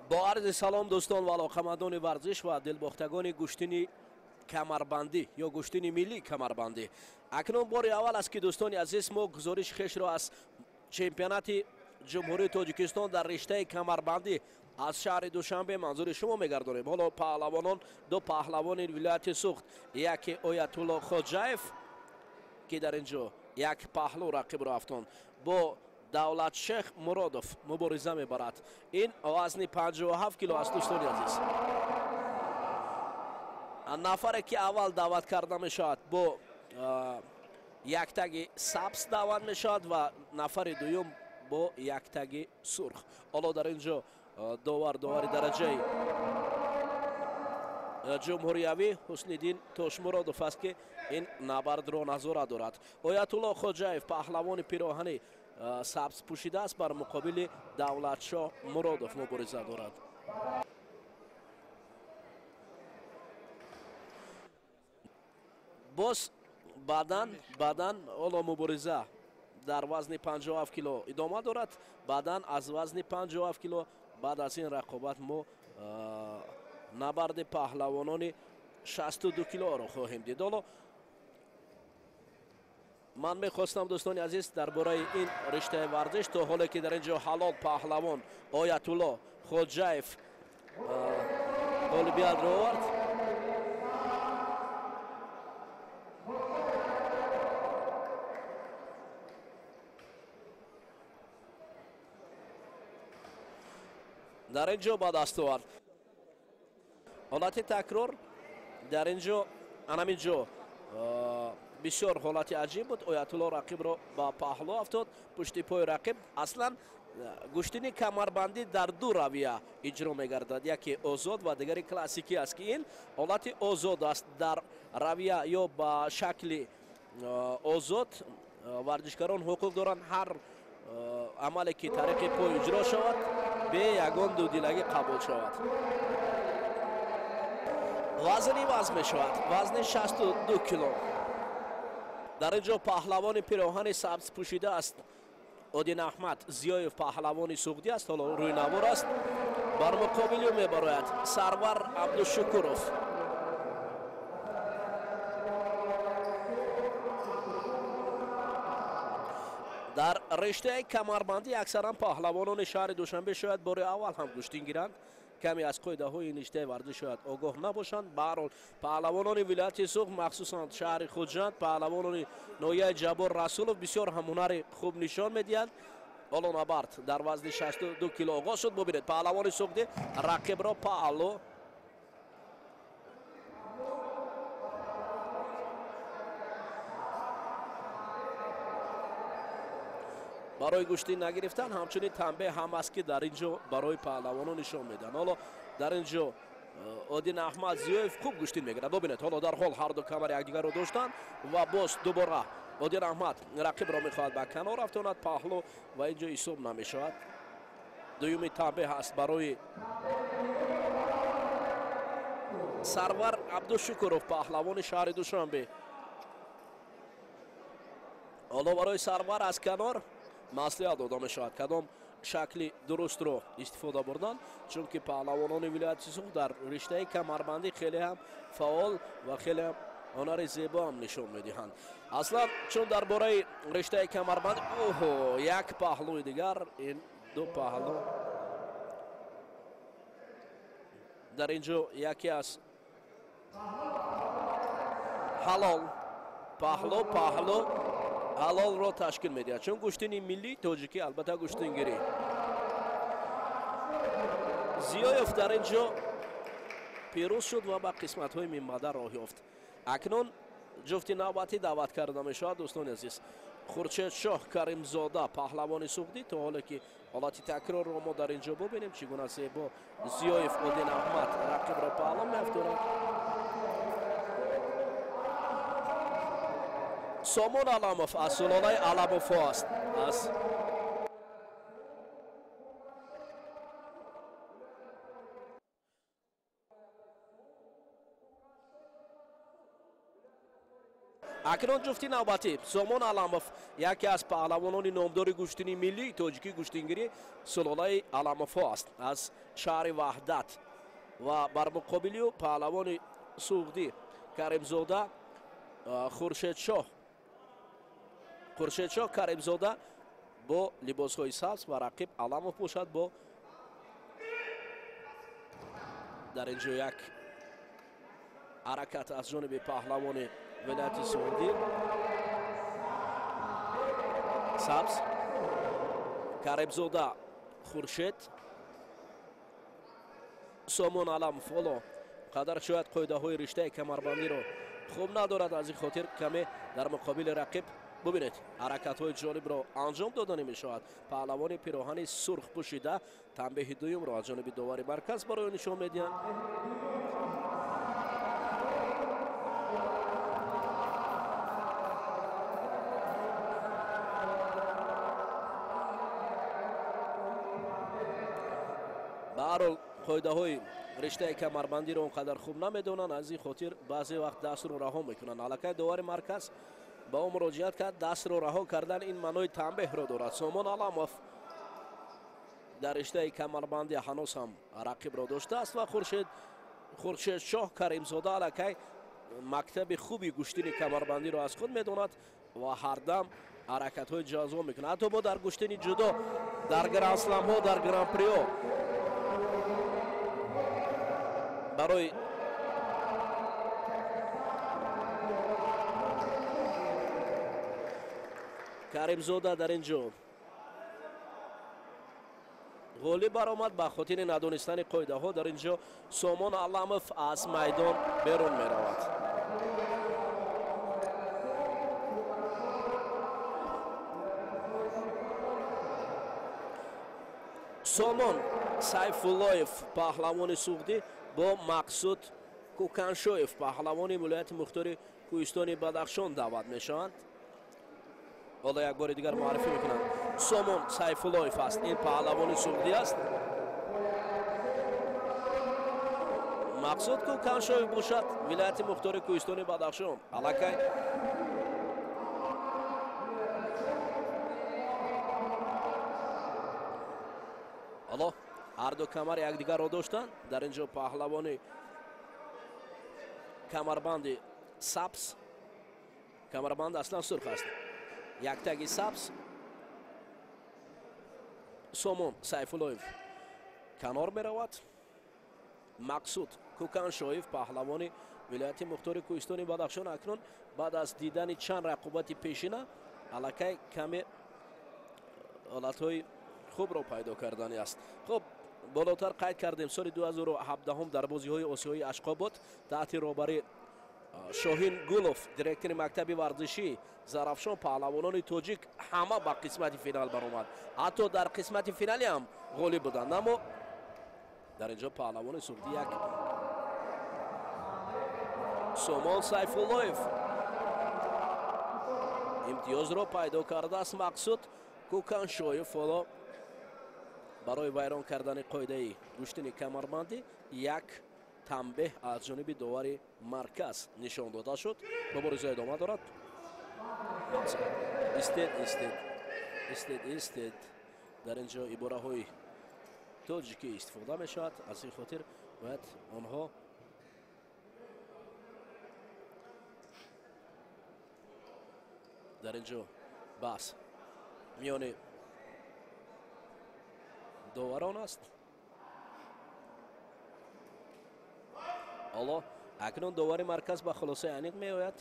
Бо арзи салом дӯстон ва алоқамандони варзиш ва дилбохтагони гӯштини камарбандӣ ё гӯштини миллии камарбандӣ. Акнун бори аввал аст, ки дӯстони азиз, мо гузориши хешро аз чемпионати Ҷумҳурии Тоҷикистон дар риштаи камарбандӣ аз шаҳри Душанбе манзури шумо мегардонем. Ҳоло паҳлавонон, ду паҳлавони вилояти Суғд, яке Оятулло Хоҷаев, ки дар ин ҷо як паҳлӯ рақибро афтонд, бо Давлатшех Муродов мубориза мебарад. Ин вазни 57 кило аст, дӯстони азиз. Нафаре ки аввал даъват карда мешавад, бо яктаги сабз даъват мешавад ва нафари дуюм бо яктаги сурх. Ҳоло дар ин ҷо довар, довари дараҷаи ҷумҳуриявӣ Ҳусниддин Тошмуродов аст, ки ин набардро назора дорад. Оятулло Хоҷаев, паҳлавони пироҳани сабз пӯшидааст, бар муқобили Давлатшоҳ Муродов мубориза дорад. Боз баъдан ҳоло мубориза дар вазни 57 кило идома дорад. Баъдан аз вазни 57 кило, баъд аз ин рақобат, мо набарди паҳлавонони 62 килоро хоҳем дид. Ҳоло ман мехостам, дӯстони азиз, дар бораи ин риштаи варзиш, то ҳоле ки дар ин ҷо ҳалол паҳлавон Оятулло Хоҷаев ғолибиятро овард. Дар ин ҷо ба даст овард. Ҳолати такрор дар ин ҷо, анамин ҷо бисёр ҳолати аҷиб буд. Оятулло рақибро ба паҳлӯ афтод, пушти пои рақиб. Аслан гӯштини камарбандӣ дар ду равия иҷро мегардад: яке озод ва дигари классикӣ аст, ки ин ҳолати озод аст. Дар равия ё ба шакли озод варзишгарон ҳуқуқ доранд ҳар амале ки тариқи пой иҷро шавад, бе ягон дудилагӣ қабул шавад. Вазн иваз мешавад, вазни 62 кило. Дар ин ҷо паҳлавони пироҳани сабз пӯшида аст Один Аҳмад Зиёев, паҳлавони суғдӣ аст, ҳоло рӯи навор аст. Бар муқобили ӯ мебарояд Сарвар Абдушукуров. Дар риштаи камарбандӣ аксаран паҳлавонони шаҳри Душанбе шояд бори аввал ҳам гӯштин гиранд, каме аз қоидаҳои ин риштаи варзиш шояд огоҳ набошанд. Баҳарҳол паҳлавонони вилояти Суғд, махсусан шаҳри Хуҷанд, паҳлавонони ноҳияи Ҷаббор Расулов бисёр ҳам ҳунари хуб нишон медиҳанд. Ҳоло набард дар вазни 62 кило оғоз шуд. Бубинед, паҳлавони суғдӣ рақибро паҳлӯ барои гӯштин нагирифтан, ҳамчунин танбеҳ ҳам аст, ки дар ин ҷо барои паҳлавонон нишон медиҳанд. Ҳоло дар ин ҷо Один Аҳмад Зиёев хуб гӯштин мегирад. Бубинед, ҳоло дар ҳол ҳар ду камар якдигарро доштанд ва боз дубора Один Аҳмад рақибро мехоҳад ба канор афтонад, паҳлӯ, ва ин ҷо ҳисоб намешавад. Дуюми танбеҳ аст барои Сарвар Абдушукуров, паҳлавони шаҳри Душанбе. Ҳоло барои Сарвар аз канор маслиҳат дода мешавад, кадом шакли дурустро истифода бурдан, чунки паҳлавонони вилояти Суғд дар риштаи камарбандӣ хеле ҳам фаъол ва хеле ҳам ҳунари зебо ҳам нишон медиҳанд. Аслан чун дар бораи риштаи камарбандӣ, оҳо, як паҳлӯи дигар, ин ду паҳлӯ дар ин ҷо яке аз ҳалол паҳлӯ, паҳлӯ ҳалолро ташкил медиҳад, чун гӯштини миллии тоҷикӣ албатта гӯштингирӣ. Зиёев дар ин ҷо пирӯз шуд ва ба қисматҳои минбаъда роҳ ёфт. Акнун ҷуфти навбатӣ даъват карда мешавад, дӯстони азиз. Хуршедшоҳ Каримзода, паҳлавони суғдӣ, то ҳоле ки ҳолати такрорро мо дар ин ҷо бубинем, чӣ гуна зебо Зиёев Один Аҳмад рақибро паҳлӯ меафтонад. Сомон Аламов аз сулолаи Аламовҳо аст. Аз Акнун ҷуфти навбатӣ Сомон Аламов, яке аз паҳлавонони номдори гӯштини миллии тоҷикӣ гӯштингирӣ сулолаи Аламовҳо аст аз шаҳри Ваҳдат ва бар муқобили ӯ паҳлавони суғдӣ Каримзода Хуршедшоҳ. Хуршедшоҳ Каримзода бо либосҳои сабз ва рақиб Аламов бошад бо дар инҷо як ҳаракат аз ҷониби паҳлавони вилояти Суғдӣ сабз Каримзода Хуршед. Сомон Аламов ҳоло қадар шояд қоидаҳои риштаи камарбандиро хуб надорад, аз ин хотир каме дар муқобили рақиб бубинед ҳаракатҳои ҷолибро анҷом дода намешавад. Паҳлавони пироҳани сурх пӯшида танбеҳи дуюмро аз ҷониби довари марказ барои нишон медиҳанд. Ба ҳар ҳол қоидаҳои риштаи камарбандиро он қадар хуб намедонанд, аз ин хотир баъзе вақт дастро раҳо мекунанд. Аллакай довари марказ ба ӯ муроҷиат кард. Дастро раҳо кардан ин маънои танбеҳро дорад. Сомон Аламов дар риштаи камарбандӣ ҳанӯз ҳам рақибро доштааст ва Хуршедшоҳ Каримзода аллакай мактаби хуби гӯштини камарбандиро аз худ медонад ва ҳардам ҳаракатҳои ҷазо мекунад. Ҳатто бо дар гӯштини ҷудо, дар гранд-сламҳо, дар гран-приҳо барои Каримзода дар ин ҷо ғолиб баромад ба хотири надонистани қоидаҳо. Дар ин ҷо Сомон Аламов аз майдон берун меравад. Сомон Сайфуллоев паҳлавони суғдӣ бо Мақсуд Кӯканшоев паҳлавони вилояти мухтори Кӯҳистони Бадахшон даъват мешаванд. Ҳоло як бори дигар муаррифӣ мекунанд. Сомон Сайфуллоев аст, ин паҳлавони суғдӣ аст. Мақсуд Кӯканшоев бошад вилояти мухтори Кӯҳистони Бадахшон. Аллакай ҳоло ҳар ду камар якдигарро доштанд. Дар ин ҷо паҳлавони камарбанди сабз, камарбанд аслан сурх аст, яктаги сабз Сомон Сайфуллоев канор меравад. Мақсуд Кӯканшоев паҳлавони вилояти мухтори Кӯҳистони Бадахшон акнун баъд аз дидани чанд рақобати пешина аллакай каме ҳолатҳои хубро пайдо кардани аст. Хуб, болотар қайд кардем, соли 2017 дар бозиҳои осиёии Ашқобод таҳти роҳбари Шоҳин Гулов, директори мактаби варзишӣ Зарафшон, паҳлавонони тоҷик ҳама ба қисмати финал баромад. Ҳатто дар қисмати финалӣ ҳам ғолиб буданд. Аммо дар инҷо паҳлавони суғдӣ як Сомон Сайфуллоев имтиёзро пайдо кардааст. Мақсуд Кӯканшоев ҳоло барои вайрон кардани қоидаи гӯштини камарбандӣ як танбеҳ аз ҷониби довари марказ нишон дода шуд. Мубориза идома дорад. Истед, истед, истед, истед. Дар ин ҷо ибораҳои тоҷикӣ истифода мешавад. Аз ин хотир бояд онҳо дар ин ҷо баҳс миёни доварон аст. Ҳоло акнун довари марказ ба хулосаи аниқ меояд.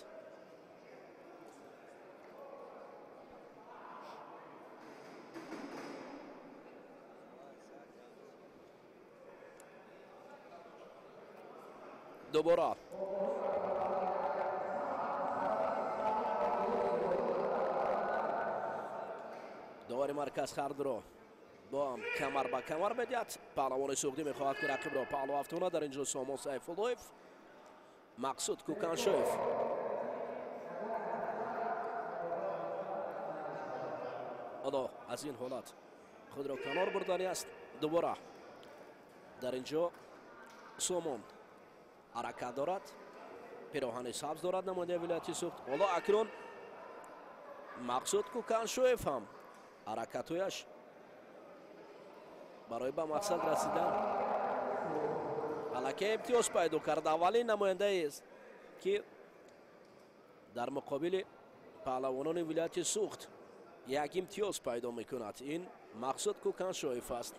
Дубора довари марказ ҳардуро бо ҳам камар ба камар медиҳад. Паҳлавони суғдӣ мехоҳад ки рақибро паҳлу афтона. Дар инҷо Сомон Сайфуллоев, Мақсуд Кӯканшоев. Ҳоло аз ин ҳолат худро канор бурдани аст. Дубора дар инҷо Сомон ҳаракат дорад. Пироҳани сабз дорад намояндаи вилояти Суғд. Ҳоло акнун Мақсуд Кӯканшоев ҳам ҳаракатҳояш барои ба мақсад расидан аллакай имтиёз пайдо кард. Аввалин намояндаест, ки дар муқобили паҳлавонони вилояти Суғд як имтиёз пайдо мекунад. Ин Мақсуд Кӯканшоев аст.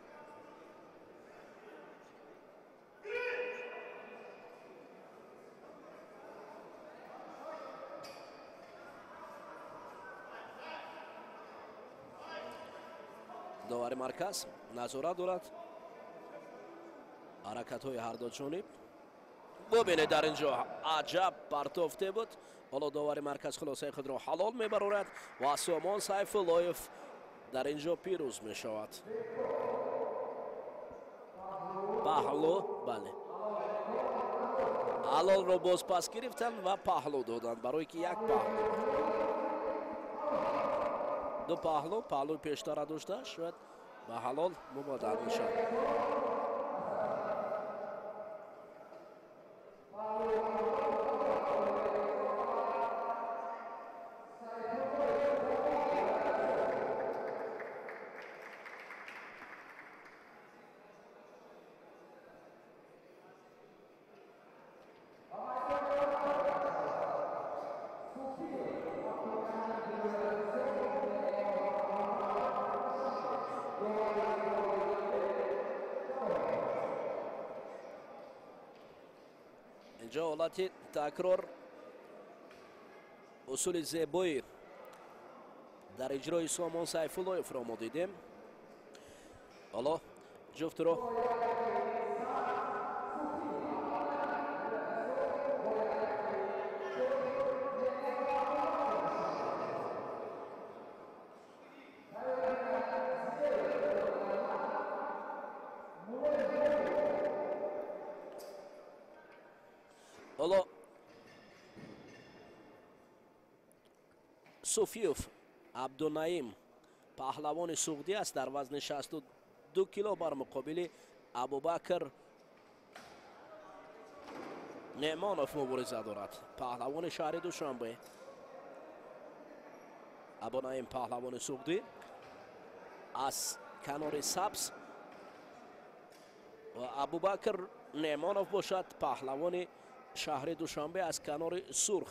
Довари марказ назорат дорад ҳаракатҳои ҳарду ҷониб. Бубинед, дар ин ҷо аҷаб партофте буд. Ҳоло довари марказ хулосаи худро ҳалол мебарорад ва Сомон Сайфуллоев дар ин ҷо пирӯз мешавад. Паҳлу, бале, ҳалолро боз пас гирифтанд ва паҳлу доданд, барое ки як паҳлу, ду паҳлу, паҳлуи пештара дошта шояд ба ҳалол мубодал мешавад. Инҷо ҳолати такрор, усули зебои дар иҷрои Сомон Сайфуллоевро мо дидем. Ҳоло ҷуфтро ҳоло Суфиев Абдунаим паҳлавони суғдӣ аст дар вазни 62 кило бар муқобили Абубакр Неъмонов мубориза дорад, паҳлавони шаҳри Душанбе. Абунаим паҳлавони суғдӣ аз канори сабз ва Абубакр Неъмонов бошад паҳлавони шаҳри Душанбе аз канори сурх.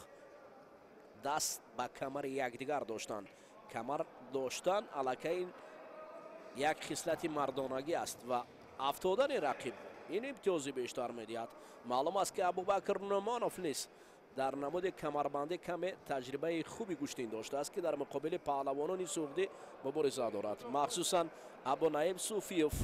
Даст ба камари якдигар доштанд. Камар доштан аллакай як хислати мардонагӣ аст ва афтодани рақиб ин имтиёзи бештар медиҳад. Маълум аст, ки Абубакр Нӯъмонов низ дар намуди камарбандӣ каме таҷрибаи хуби гӯштин доштааст, ки дар муқобили паҳлавонони суғдӣ мубориза дорад, махсусан Абунаим Суфиев.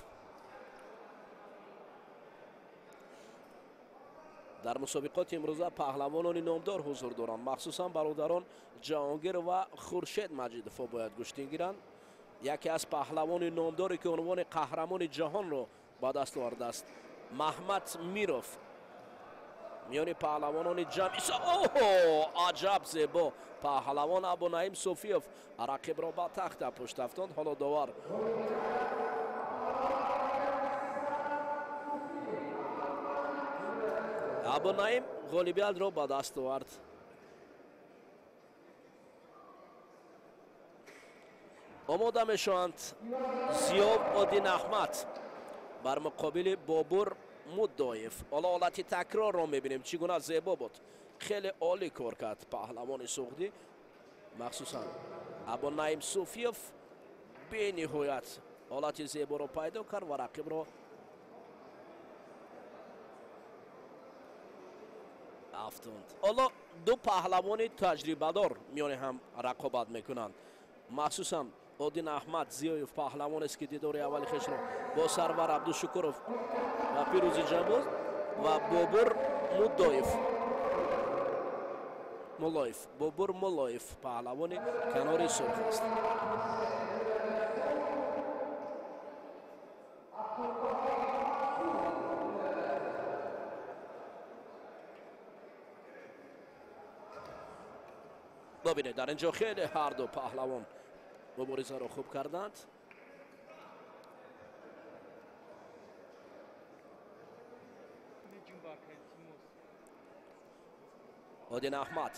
Дар мусобиқоти имрӯза паҳлавонони номдор ҳузур доранд, махсусан бародарон Ҷаҳонгир ва Хуршед Маҷидовҳо бояд гӯштин гиранд. Яке аз паҳлавони номдоре, ки унвони қаҳрамони ҷаҳонро ба даст овардааст, Маҳмад Миров, миёни паҳлавонони ҷамъи. Оҳо, аҷаб зебо! Паҳлавон Абунаим Суфиев рақибро ба тахта пушт афтонд. Ҳоло довар Абунаим ғолибиятро ба даст овард. Омода мешаванд Зиёв Один Аҳмад бар муқобили Бобур Муддоев. Ҳоло ҳолати такрорро мебинем, чӣ гуна зебо буд. Хеле олӣ кор кард паҳлавони суғдӣ, махсусан Абунаим Суфиев бениҳоят ҳолати зеборо пайдо кард ва рақибро афтонд. Ҳоло ду паҳлавони таҷрибадор миёни ҳам рақобат мекунанд, махсусан Один Аҳмад Зиёев паҳлавонест, ки дидори аввали хешро бо Сарвар Абдушукуров ва пирӯзи ҷамбоз, ва Бобур Муддоев Муллоев, Бобур Муллоев паҳлавони канори сурх аст. Бубинед, дар ин ҷо хеле ҳарду паҳлавон муборизаро хуб карданд. Один Аҳмад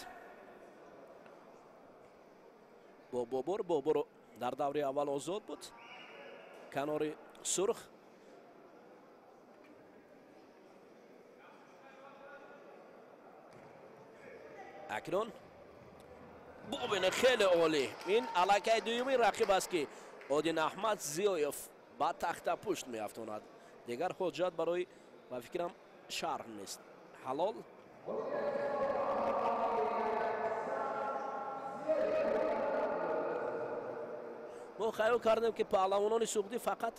бо Бобур. Бобур дар даври аввал озод буд, канори сурх. Акнун бубине, хеле олӣ. Ин аллакай дуюмин рақиб аст, ки Один Аҳмад Зиёев ба тахтапушт меафтонад. Дигар ҳоҷат барои, ба фикрам, шарҳ нест. Ҳалол. Мо хаёл кардем, ки паҳлавонони суғдӣ фақат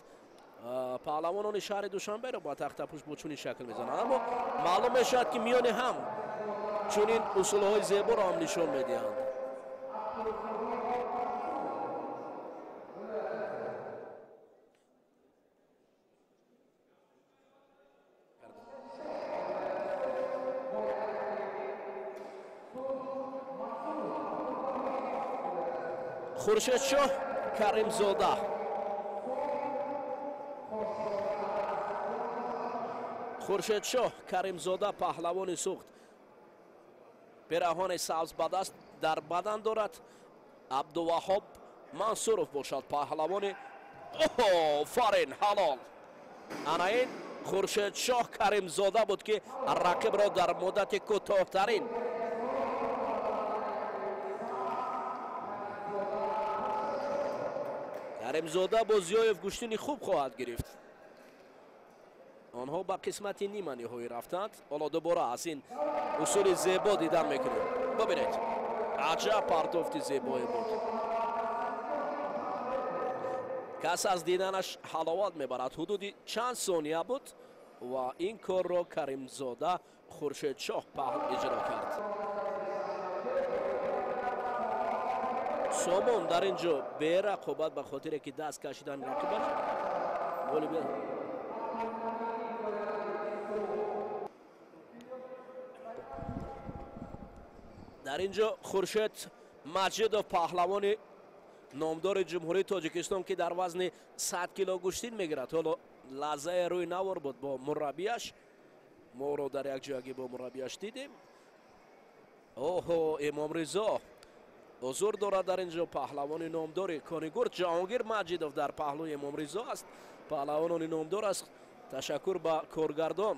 паҳлавонони шаҳри Душанберо ба тахтапушт бо чунин шакл мезананд, аммо маълум мешавад, ки миёни ҳам чунин усулҳои зеборо ҳам нишон медиҳанд. Хуршедшоҳ Каримзода, Хуршедшоҳ Каримзода, паҳлавони Суғд, пираҳони сабз ба даст дар бадан дорад. Абдуваҳоб Мансуров бошад паҳлавони. Офарин, ҳалол. Ана ин Хуршедшоҳ Каримзода буд, ки рақибро дар муддати кӯтоҳтарин. Каримзода бо Зиёев гӯштини хуб хоҳад гирифт. Онҳо ба қисмати нима ниҳоӣ рафтанд. Ҳоло дубора аз ин усули зебо дидан мекунем. Бибинед, аҷаб партофти зебое буд, кас аз диданаш ҳаловат мебарад. Ҳудуди чанд сония буд ва ин корро Каримзода Хуршедшоҳ паҳл иҷро кард. Сомон дар ин ҷо берақобат, ба хотире ки даст кашидан рақибаш ғолибият. Дар ин ҷо Хуршед Маҷидов, паҳлавони номдори Ҷумҳурии Тоҷикистон, ки дар вазни 100 кило гӯштин мегирад, ҳоло лаҳзаи рӯи навор буд бо мураббияш. Мо ӯро дар як ҷоягӣ бо мураббияш дидем. Оҳо, Имомризо ҳузур дорад дар ин ҷо, паҳлавони номдори Конигурд. Ҷаҳонгир Маҷидов дар паҳлӯи Имомризо аст, паҳлавонони номдор аст. Ташаккур ба коргардон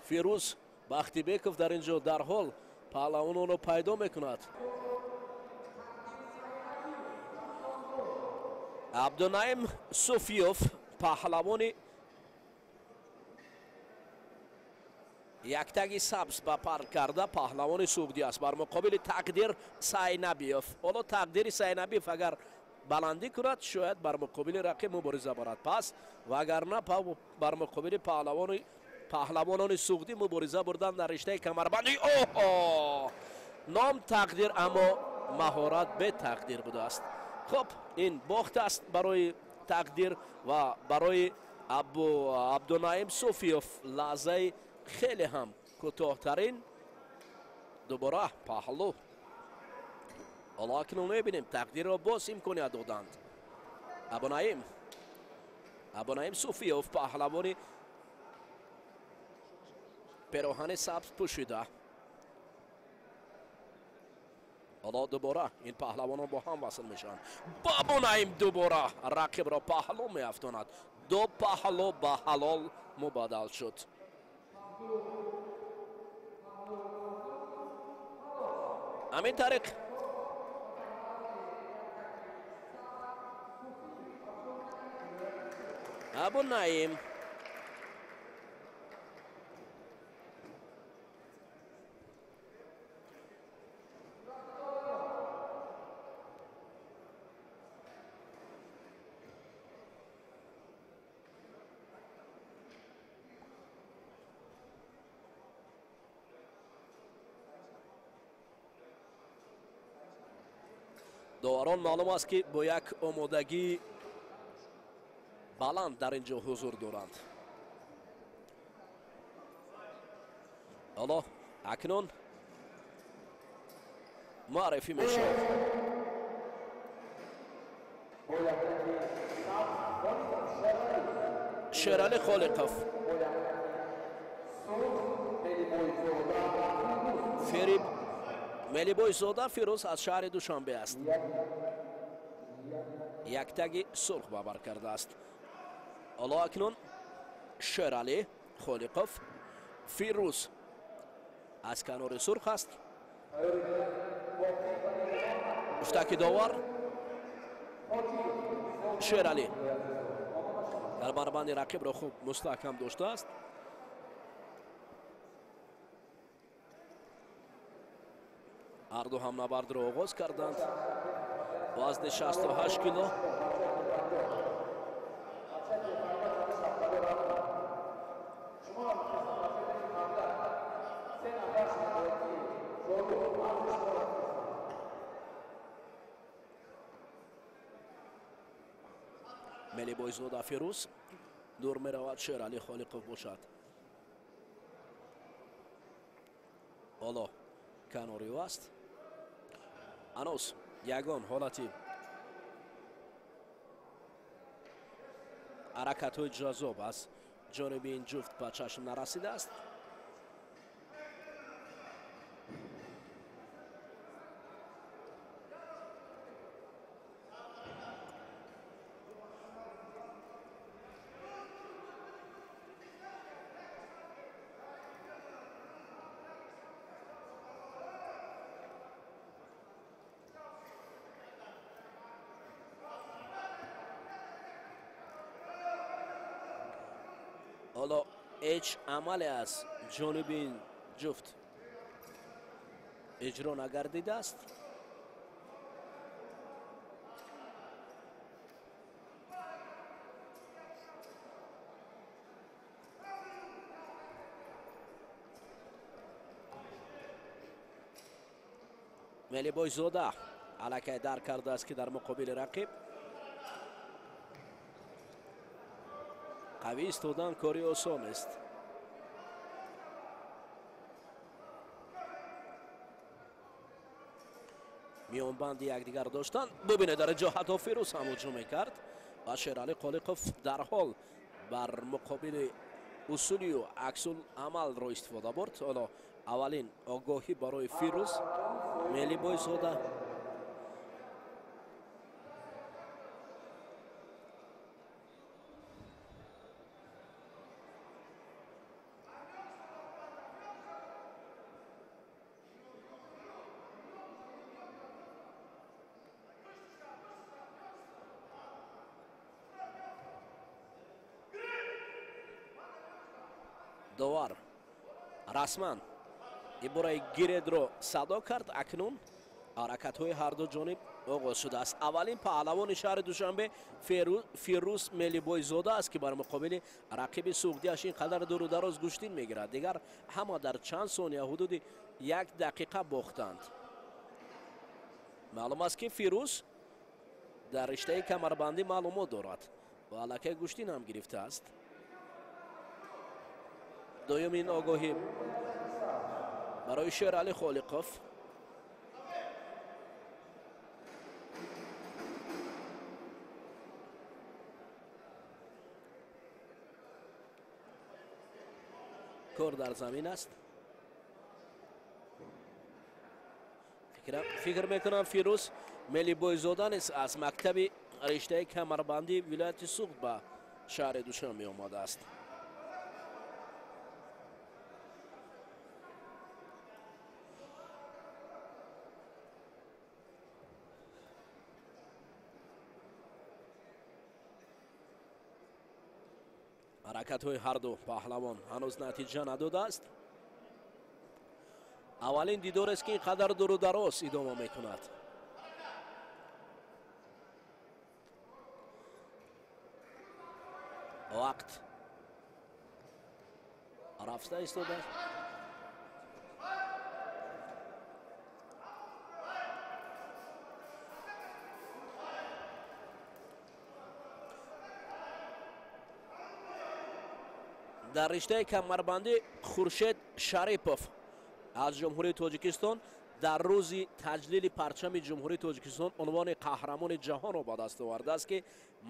Фирӯз Бахтибеков, дар ин ҷо дарҳол паҳлавононро пайдо мекунад. Абдунаим Суфиёв, паҳлавони яктаги сабз ба пар карда, паҳлавони суғдӣ аст, бар муқобили Тақдир Сайнабиев. Ҳоло Тақдири Сайнабиев агар баландӣ кунад, шояд бар муқобили рақиб мубориза барад пас, вагарна бар муқобили паҳлавонони суғдӣ мубориза бурдан дар риштаи камарбандӣ. Оҳо, ном Тақдир, аммо маҳорат бетақдир будааст. Хуб, ин бохт аст барои Тақдир ва барои Абдунаим Суфиёв. Лаҳзаи хеле ҳам кӯтоҳтарин, дубора паҳлӯ. Ҳоло акнун мебинем, Тақдирро боз имконият доданд. Абунаим Суфиёв, паҳлавони пероҳани сабз пӯшида. Ҳоло дубора ин паҳлавонон бо ҳам васл мешаванд. Абунаим дубора рақибро паҳлӯ меафтонад. Ду паҳлӯ ба ҳалол мубаддал шуд. Ҳамин тариқ Абунаим доварон маълум аст, ки бо як омодагии баланд дар ин ҷо ҳузур доранд. Ҳоло акнун муаррифӣ мешавад. Шералӣ Холиқов, Ферибой. Мелибойзода Фирӯз аз шаҳри Душанбе аст. Яктаги сурх ба бар кардааст. Ҳоло акнун Шералӣ Холиқов. Фирӯз аз канори сурх аст. Уштаки довар Шералӣ дар барбанди рақибро хуб мустаҳкам доштааст. Ҳарду ҳам набардро оғоз карданд. Вазни 68 кило. Мелибойзода Фирӯз дур меравад. Шералӣ Холиқов бошад. Ҳоло канори ӯ аст. Ҳанӯз ягон ҳолати ҳаракатҳои ҷазоб аз ҷониби ин ҷуфт ба чашм нарасидааст. Ҳоло ҳеҷ амале аз ҷониби ин ҷуфт иҷро нагардидааст. Мелибойзода аллакай дарк кардааст, ки дар муқобили рақиб қавӣ истодан кори осон нест. Миёнбанди якдигар доштанд. Бубинед, дар ҷо ҳатто Фирӯз ҳам ҳуҷум мекард ва Шералӣ Холиқов дарҳол бар муқобили усулию аксул амалро истифода бурд. Ҳоло аввалин огоҳӣ барои Фирӯз Мелибойзода. Довар расман ибораи гиредро садо кард. Акнун ҳаракатҳои ҳарду ҷониб оғоз шудааст. Аввалин паҳлавони шаҳри Душанбе Фирӯз Мелибойзода аст, ки бар муқобили рақиби суғдиаш ин қадар дуру дароз гӯштин мегирад. Дигар ҳама дар чанд сония, ҳудуди як дақиқа бохтанд. Маълум аст, ки Фирӯз дар риштаи камарбандӣ маълумот дорад ва аллакай гӯштин ҳам гирифтааст. Дуюмин огоҳӣ барои Шералӣ Холиқов. Кор дар замин аст. Фикр мекунам Фирӯз Мелибойзода низ аз мактаби риштаи камарбандии вилояти Суғд ба шаҳри Душанбе омадааст. Ҳаракатҳои ҳарду паҳлавон ҳанӯз натиҷа надодааст. Аввалин дидорест, ки ин қадар дуру дароз идома мекунад. Вақт рафта истодааст. Дар риштаи камарбандӣ Хуршед Шарипов аз Ҷумҳурии Тоҷикистон дар рӯзи таҷлили парчами Ҷумҳурии Тоҷикистон унвони қаҳрамони ҷаҳонро ба даст овардааст, ки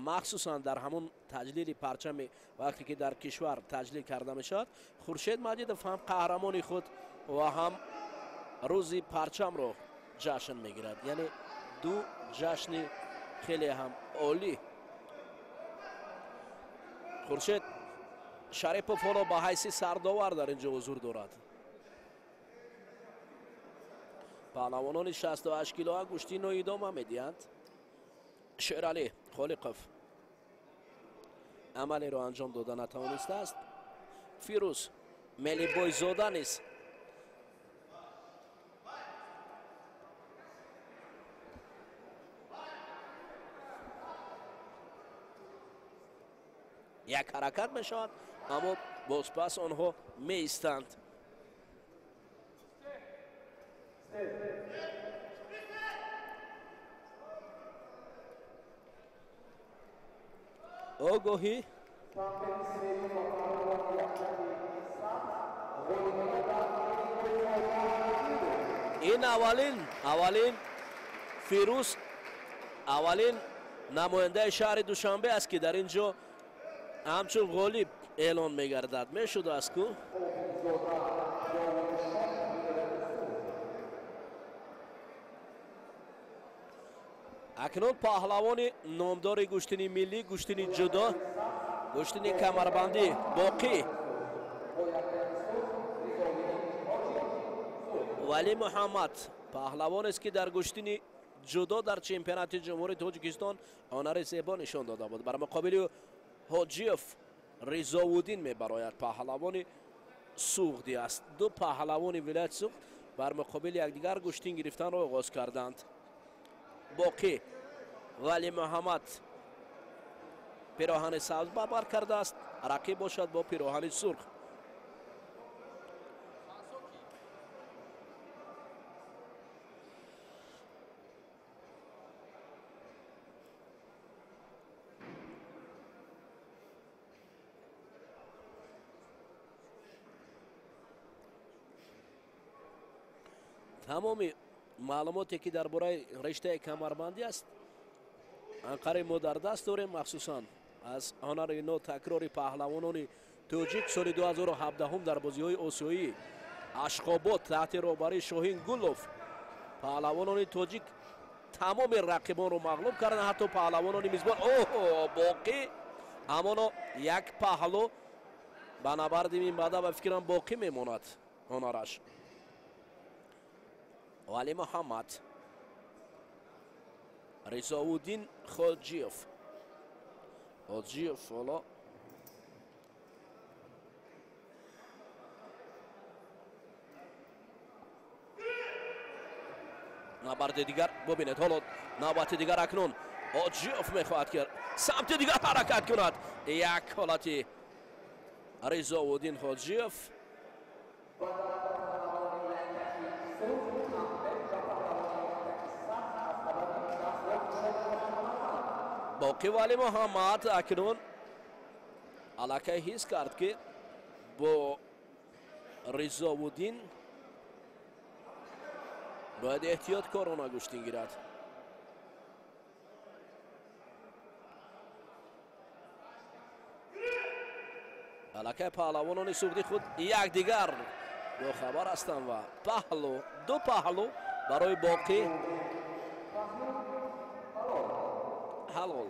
махсусан дар ҳамон таҷлили парчами вақте ки дар кишвар таҷлил карда мешавад, Хуршед Маҷидов ҳам қаҳрамони худ ва ҳам рӯзи парчамро ҷашн мегирад. Яъне ду ҷашни хеле ҳам олӣ. Хуршед Шарипов ҳоло ба ҳайси сардовар дар ин ҷо ҳузур дорад. Паҳлавонони 68 килоа гӯштинро идома медиҳанд. Шералӣ Холиқов амалеро анҷом дода натавонистааст. Фирӯз Мелибойзода низ як ҳаракат мешавад, аммо бозпас онҳо меистанд. Огоҳӣ ин аввалин Фирӯз аввалин намояндаи шаҳри Душанбе аст, ки дар ин ҷо ҳамчун ғолиб эълон мегардад. Мешудааст ку? Акнун паҳлавони номдори гӯштини миллӣ, гӯштини ҷудо, гӯштини камарбандӣ Боқӣ Валӣ Муҳаммад паҳлавонест, ки дар гӯштини ҷудо дар чемпионати Ҷумҳурии Тоҷикистон ҳунари зебо нишон дода буд. Бар муқобили Ҳоҷиев Ризовуддин мебарояд, паҳлавони Суғдӣ аст. Ду паҳлавони вилояти Суғд бар муқобили якдигар гӯштин гирифтанро оғоз карданд. Боқӣ Валӣ Муҳаммад пироҳани сабз ба бар кардааст, рақиб бошад бо пироҳани сурх. Тамоми маълумоте ки дар бораи риштаи камарбандӣ аст, анқари мо дар даст дорем, махсусан аз ҳунари нотакрори паҳлавонони тоҷик соли 2017 дар бозиҳои осиёӣ Ашқобод таҳти роҳбарии Шоҳин Гулов паҳлавонони тоҷик тамоми рақибонро мағлуб карданд, ҳатто паҳлавонони мизбон. Оҳо, Боқӣ ҳамоно як паҳлу ба набарди минбаъда ба фикрам боқӣ мемонад ҳунараш. Валӣ Муҳаммад, Ризовуддин Хоҷиев. Хоҷиев ҳоло набарди дигар бубинед. Ҳоло навбати дигар акнун Хоҷиев мехоҳад ки самти дигар ҳаракат кунад. Як ҳолати Ризовуддин Хоҷиев. Боқӣ Валӣ Муҳаммад акнун аллакай ҳис кард, ки бо Ризовуддин бояд эҳтиёткорона гӯштин гирад. Аллакай паҳлавонони суғдӣ худ якдигар бохабар ҳастанд ва паҳлу ду паҳлу барои Боқӣ ҳалол.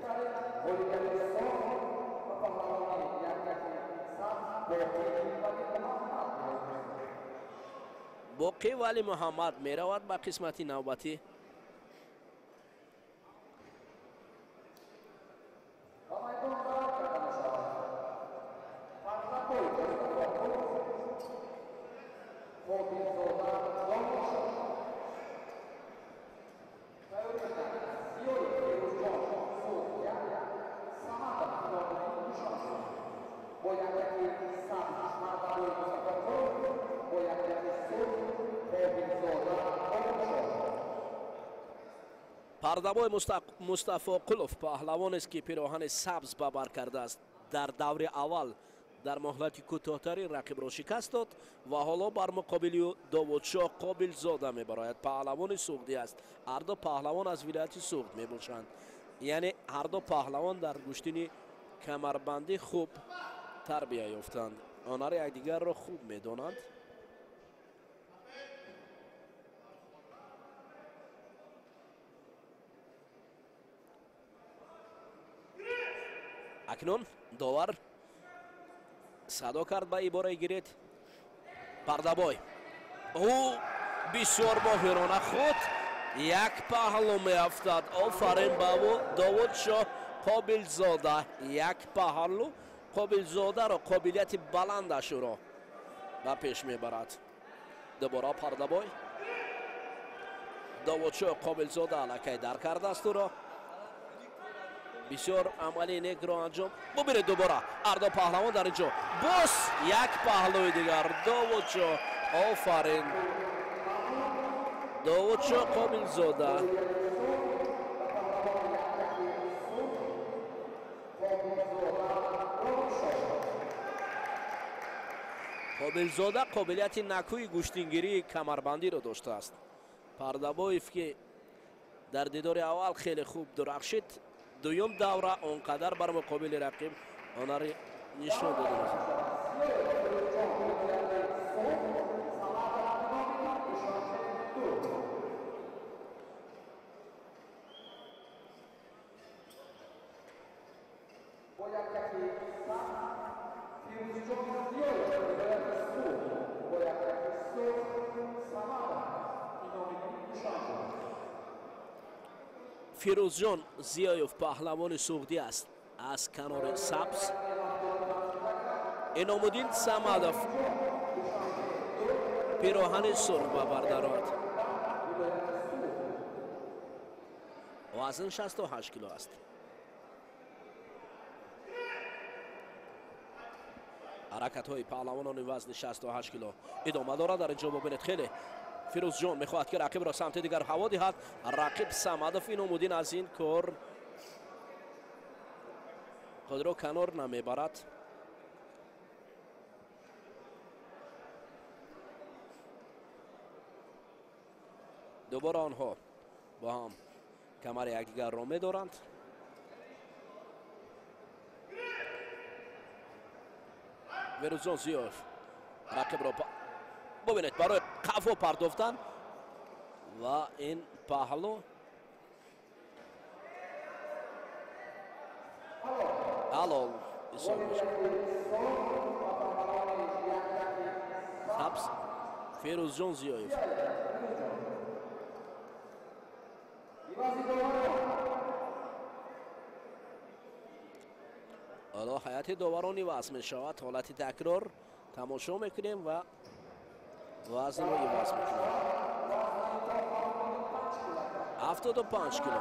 Боқӣ Валӣ Муҳаммад меравад ба қисмати навбатӣ. Пардабой Мустафоқулов паҳлавонест, ки пироҳани сабз ба бар кардааст. Дар даври аввал дар муҳлати кӯтоҳтарин рақибро шикаст дод ва ҳоло бар муқобили ӯ Довудшоҳ Қобилзода мебарояд. Паҳлавони суғдӣ аст. Ҳарду паҳлавон аз вилояти Суғд мебошанд. Яъне ҳарду паҳлавон дар гӯштини камарбандӣ хуб тарбия ёфтанд. Ҳунари якдигарро хуб медонанд. Акнун довар садо кард ба ибораи гиред. Пардабой ӯ бисёр моҳирона худ як паҳлу меафтад. Офарин ба ӯ, Довудшоҳ Қобилзода. Як паҳлу Қобилзодаро, қобилияти баландаш ӯро ба пеш мебарад. Дубора Пардабой. Довудшоҳ Қобилзода аллакай дар кардааст ӯро. Бисёр амали некро анҷом. Бубинед дубора ҳарду паҳлавон дар инҷо. Боз як паҳлӯи дигар. Довудшоҳ, офарин. Довудшоҳ Қобилзода. Қобилзода қобилияти накӯи гӯштингирии камарбандиро доштааст. Пардабоев ки дар дидори аввал хеле хуб дурахшид, дуюм давра он қадар бар муқобили рақиб ҳунари нишон додааст. Фирӯзҷон Зиёев паҳлавони суғдӣ аст аз канори сабз. Иномуддин Самадов пироҳани сурх ба бар дарорад. Вазн 68 кило аст. Ҳаракатҳои паҳлавонони вазни 68 кило идома дорад. Дар инҷо бубинед, хеле Фирӯзҷон мехоҳад ки рақибро самти дигар ҳаво диҳад. Рақиб Самадов Иномуддин аз ин кор худро канор намебарад. Дубора онҳо бо ҳам камари якдигарро медоранд. Фирӯзҷон Зиёев рақибро бубинед барои қафо партофтан ва ин паҳлу ҳалол ҳисоб мешавад. Сабз Фирӯзҷон Зиёев. Ҳоло ҳайати доварон иваз мешавад. Ҳолати такрор тамошо мекунем ва вазнро иваз мекунем. 75 кило.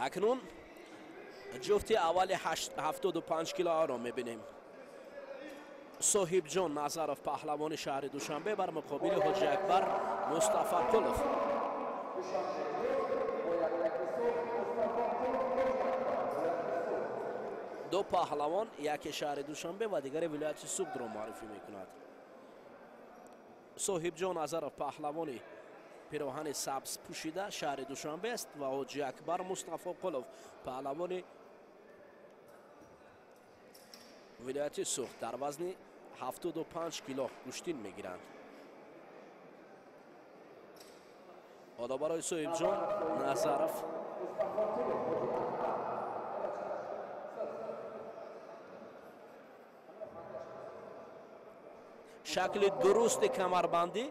Акнун ҷуфти аввали 75 килоро мебинем. Соҳибҷон Назаров паҳлавони шаҳри Душанбе бар муқобили Ҳоҷи Акбар Мустафақулов. Ду паҳлавон, яке шаҳри Душанбе ва дигаре вилояти Суғдро муаррифӣ мекунад. Соҳибҷон Назаров паҳлавони пироҳани сабз пӯшида шаҳри Душанбе аст ва Ҳоҷи Акбар Мустафоқулов паҳлавони вилояти Суғд дар вазни 75 кило гӯштин мегиранд. Ҳоло барои Соҳибҷон Назаров шакли дурусти камарбандӣ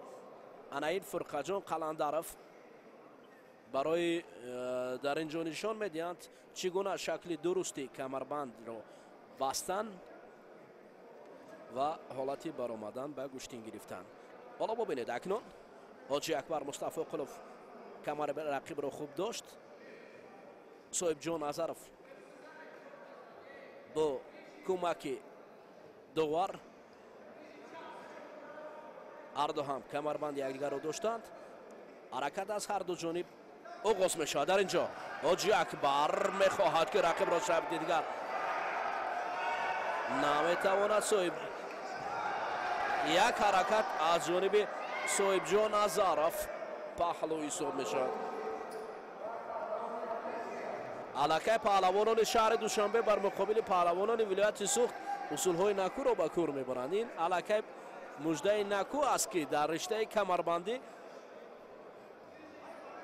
ана ин Фурқаҷон Қаландаров барои дар ин ҷо нишон медиҳанд чӣ гуна шакли дурусти камарбандро бастан ва ҳолати баромадан ба гӯштин гирифтан. Ҳоло бубинед, акнун Ҳоҷи Акбар Мустафоқулов камари рақибро хуб дошт. Соҳибҷон Назаров бо кӯмаки довар ҳарду ҳам камарбанди якдигарро доштанд. Ҳаракат аз ҳарду ҷониб оғоз мешавад. Дар ин ҷо Ҳоҷи Акбар мехоҳад ки рақибро самти дигар наметавонад. Соҳиб як ҳаракат аз ҷониби Соҳибҷон Назаров паҳлу ҳисоб мешавад. Аллакай паҳлавонони шаҳри Душанбе бар муқобили паҳлавонони вилояти Суғд усулҳои накӯро ба кор мебаранд. Ин аллакай муждаи накӯ аст ки дар риштаи камарбандӣ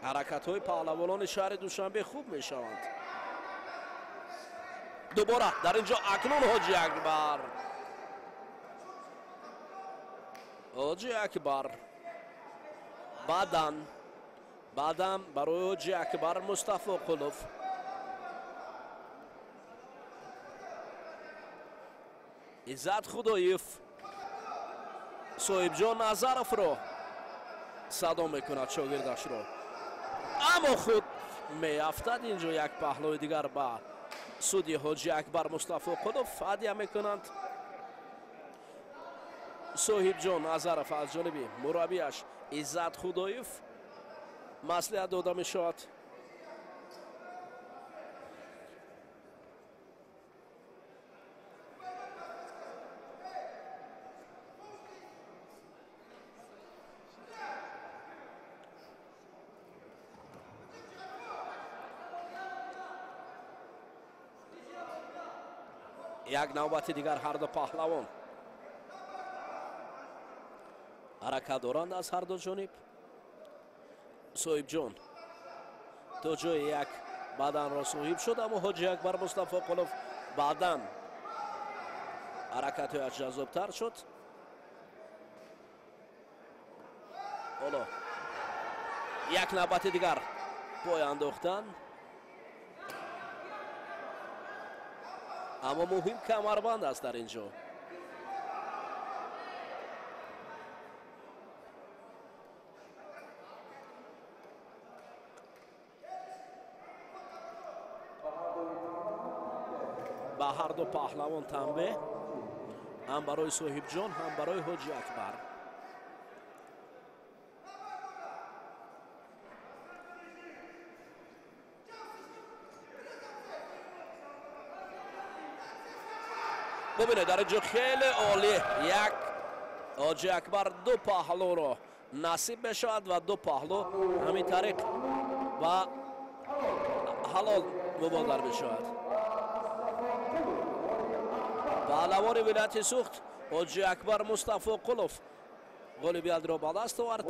Ҳаракатҳои паҳлавонони шаҳри Душанбе хуб мешаванд. Дубора дар ин ҷо акнун Ҳоҷи Акбар. Ҳоҷи Акбар баъдан барои Ҳоҷи Акбар Мустафоқулов. Иззат Худоев Соҳибҷон Назаровро садо мекунад шогирдашро, аммо худ меафтад. Инҷо як паҳлӯи дигар ба суди Ҳоҷи Акбар Мустафоқулов ҳадя мекунанд. Соҳибҷон Назаров аз ҷониби мураббиаш Иззат Худоев маслиҳат дода мешавад. Як навбати дигар ҳар ду паҳлавон ҳаракат доранд аз ҳар ду ҷониб. Соҳибҷон то ҷои як баданро соҳиб шуд, аммо Ҳоҷи Акбар Мустафоқулов баъдан ҳаракатҳояш ҷаззобтар шуд. Ҳоло як навбати дигар пой андохтан, аммо муҳим камарбанд аст дар ин ҷо. Ба ҳар ду паҳлавон танбеҳ, ҳам барои Соҳибҷон, ҳам барои Ҳоҷи Акбар. Бубинед, дар ин ҷо хеле олӣ як Ҳоҷи Акбар ду паҳлӯро насиб мешавад ва ду паҳлӯ ҳамин тариқ ба ҳалол мубодал мешавад. Паҳлавони вилояти Суғд Ҳоҷи Акбар Мустафоқулов ғолибиятро ба даст овард.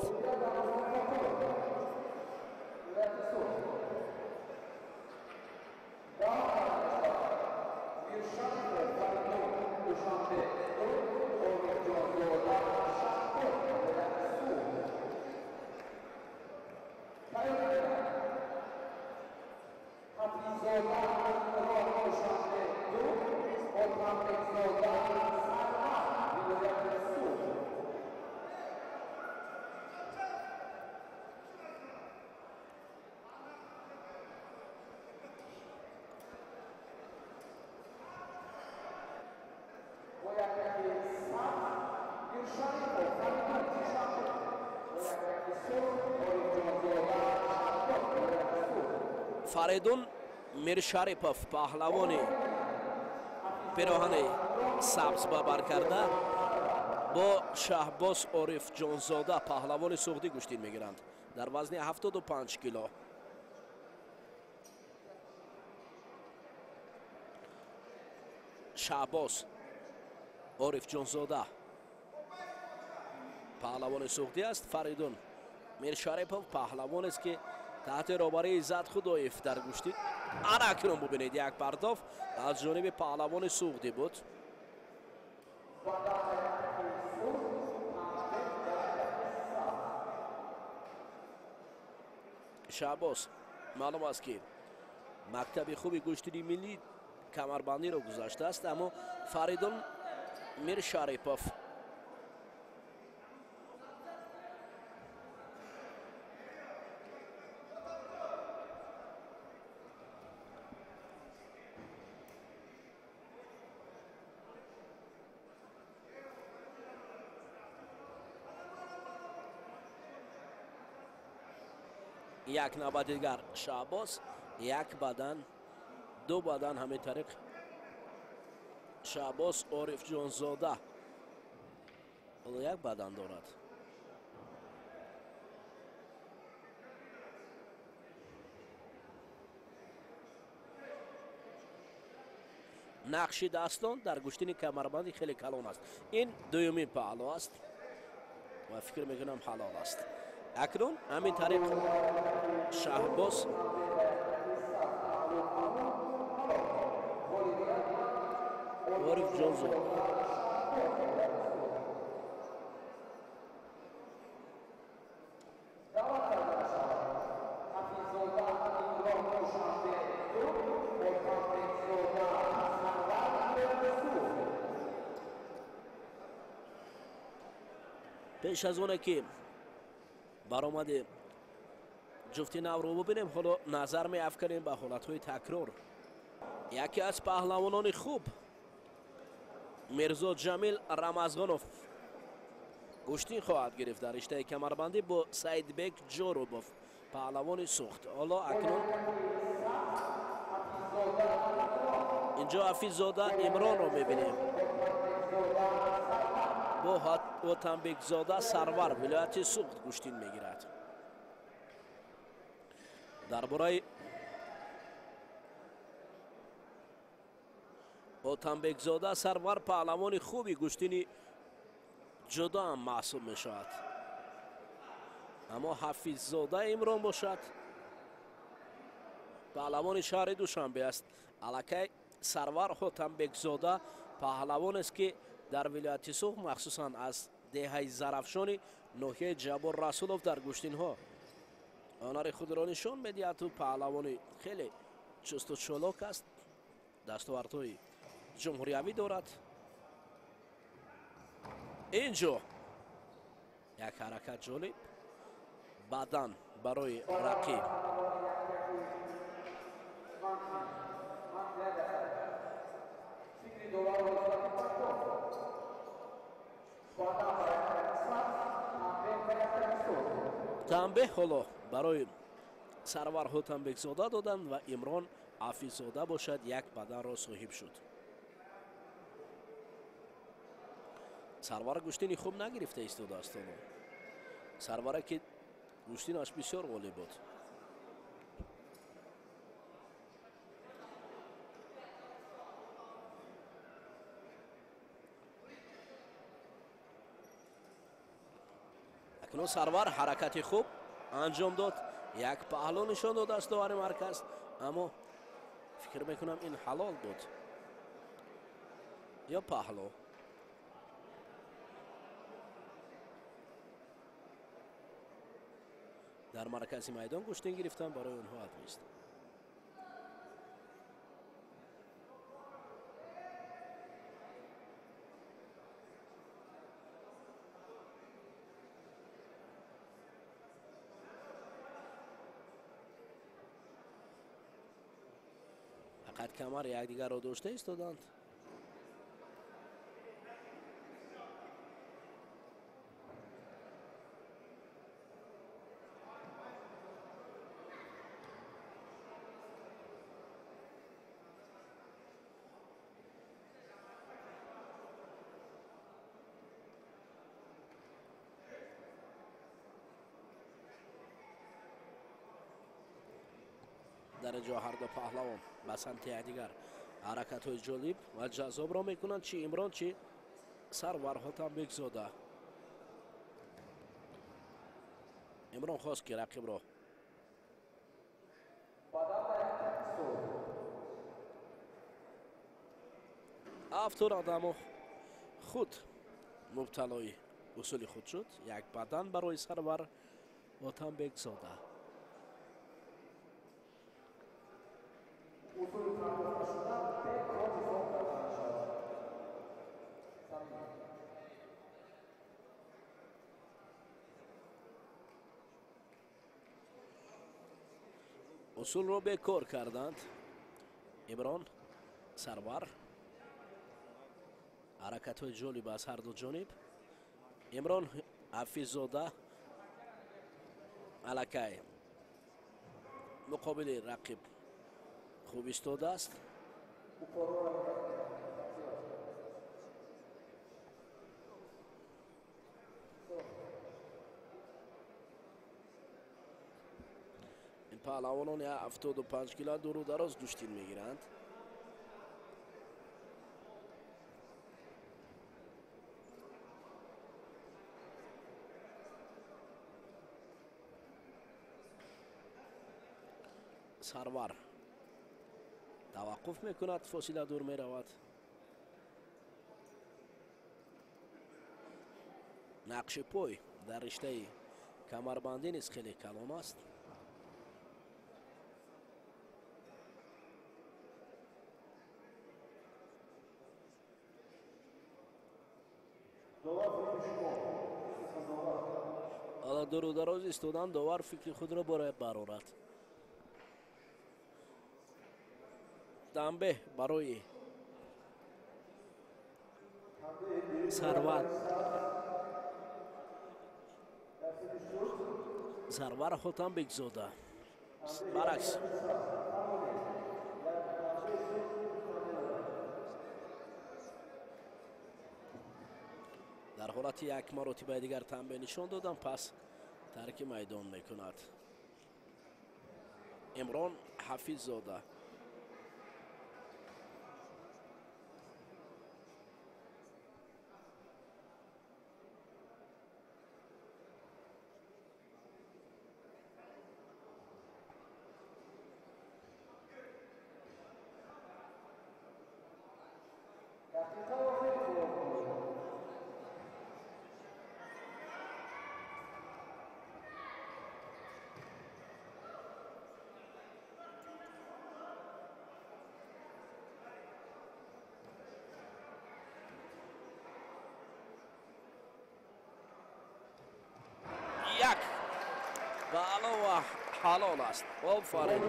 Фаридун Миршарипов паҳлавони пироҳани сабз ба бар карда бо Шаҳбоз Орифҷонзода паҳлавони суғдӣ гӯштин мегиранд дар вазни 75 кило. Шаҳбоз Орифҷонзода паҳлавони суғдӣ аст. Фаридун Миршарипов паҳлавонест, ки таҳти роҳбарии Иззат Худоев дар гӯштин. Ана акнун бубинед, як партоф аз ҷониби паҳлавони суғдӣ буд. Шаҳбоз маълум аст, ки мактаби хуби гӯштини миллӣ камарбандиро гузаштааст, аммо Фаридун Миршарипов як навбат дигар Шаҳбоз, як бадан, ду бадан, ҳамин тариқ Шаҳбоз Орифҷонзода ҳоло як бадан дорад. Нақши дастон дар гӯштини камарбандӣ хеле калон аст. Ин дуюмин паҳлӯ аст ва фикр мекунам ҳалол аст. Акнун ҳамин тариқ Шаҳбоз Орифҷонзода пеш аз оне ки баромади ҷуфти навро бубинем, ҳоло назар меафканем ба ҳолатҳои такрор. Яке аз паҳлавонони хуб Мирзо Ҷамил Рамазонов гӯштин хоҳад гирифт дар риштаи камарбандӣ бо Саидбек Ҷорубов, паҳлавони Сухт. Ҳоло акнун инҷо Ҳафиззода Имронро мебинем бо Отамбекзода Сарвар, вилояти Суғд гӯштин мегирад. Дар бораи Отамбекзода Сарвар паҳлавони хуби гӯштини ҷудо ҳам маҳсуб мешавад, аммо Ҳафиззода Имрон бошад паҳлавони шаҳри Душанбе аст. Аллакай Сарвар Ҳотамбекзода паҳлавонест, ки дар вилояти Суғд, махсусан аз деҳаи Зарафшони ноҳияи Ҷаббор Расулов дар гӯштинҳо ҳунари худро нишон медиҳад. Ӯ паҳлавони хеле чусту чолок аст, дастовардҳои ҷумҳуриявӣ дорад. Инҷо як ҳаракат ҷолиб, баъдан барои рақиб. Танбеҳ ҳоло барои Сарвар Ҳотамбекзода доданд ва Имрон Ҳафиззода бошад як баданро соҳиб шуд. Сарвар гӯштини хуб нагирифта истодааст. Ҳоло Сарваре ки гӯштинаш бисёр ғолиб буд. Акнун Сарвар ҳаракати хуб анҷом дод, як паҳлӯ нишон додааст довари марказ, аммо фикр мекунам ин ҳалол буд ё паҳлӯ. Дар маркази майдон гӯштин гирифтан барои онҳо ҳатмист. Фақат камар якдигарро дошта истоданд. Дар инҷо ҳарду паҳлавон ба самти якдигар ҳаракатҳои ҷолиб ва ҷаззобро мекунанд, чи Имрон, чи Сарвар Ҳотамбекзода. Имрон хост, ки рақибро афтонад, аммо худ мубталои усули худ шуд. Як бадан барои Сарвар Ҳотамбекзода. Усулро бекор карданд. Имрон Сарвар ҳаракатҳои ҷолиб аз ҳарду ҷониб. Имрон Ҳафиззода аллакай муқобили рақиб хуб истодааст. Ин паҳлавонон 75 кило дуру дароз гӯштин мегиранд. Сарвар таваққуф мекунад, фосила дур меравад. Нақши пой дар риштаи камарбандӣ низ хеле калон аст. Ҳоло дуру дароз истодан, довар фикри худро бояд барорад. Танбеҳ барои Сарвар. Сарвар Хотамбекзода. Баръакс, дар ҳолати як маротибаи дигар танбеҳ нишон додам, пас тарки майдон мекунад Имрон Ҳафиззода. Як ба алова ҳалол аст. Офарин,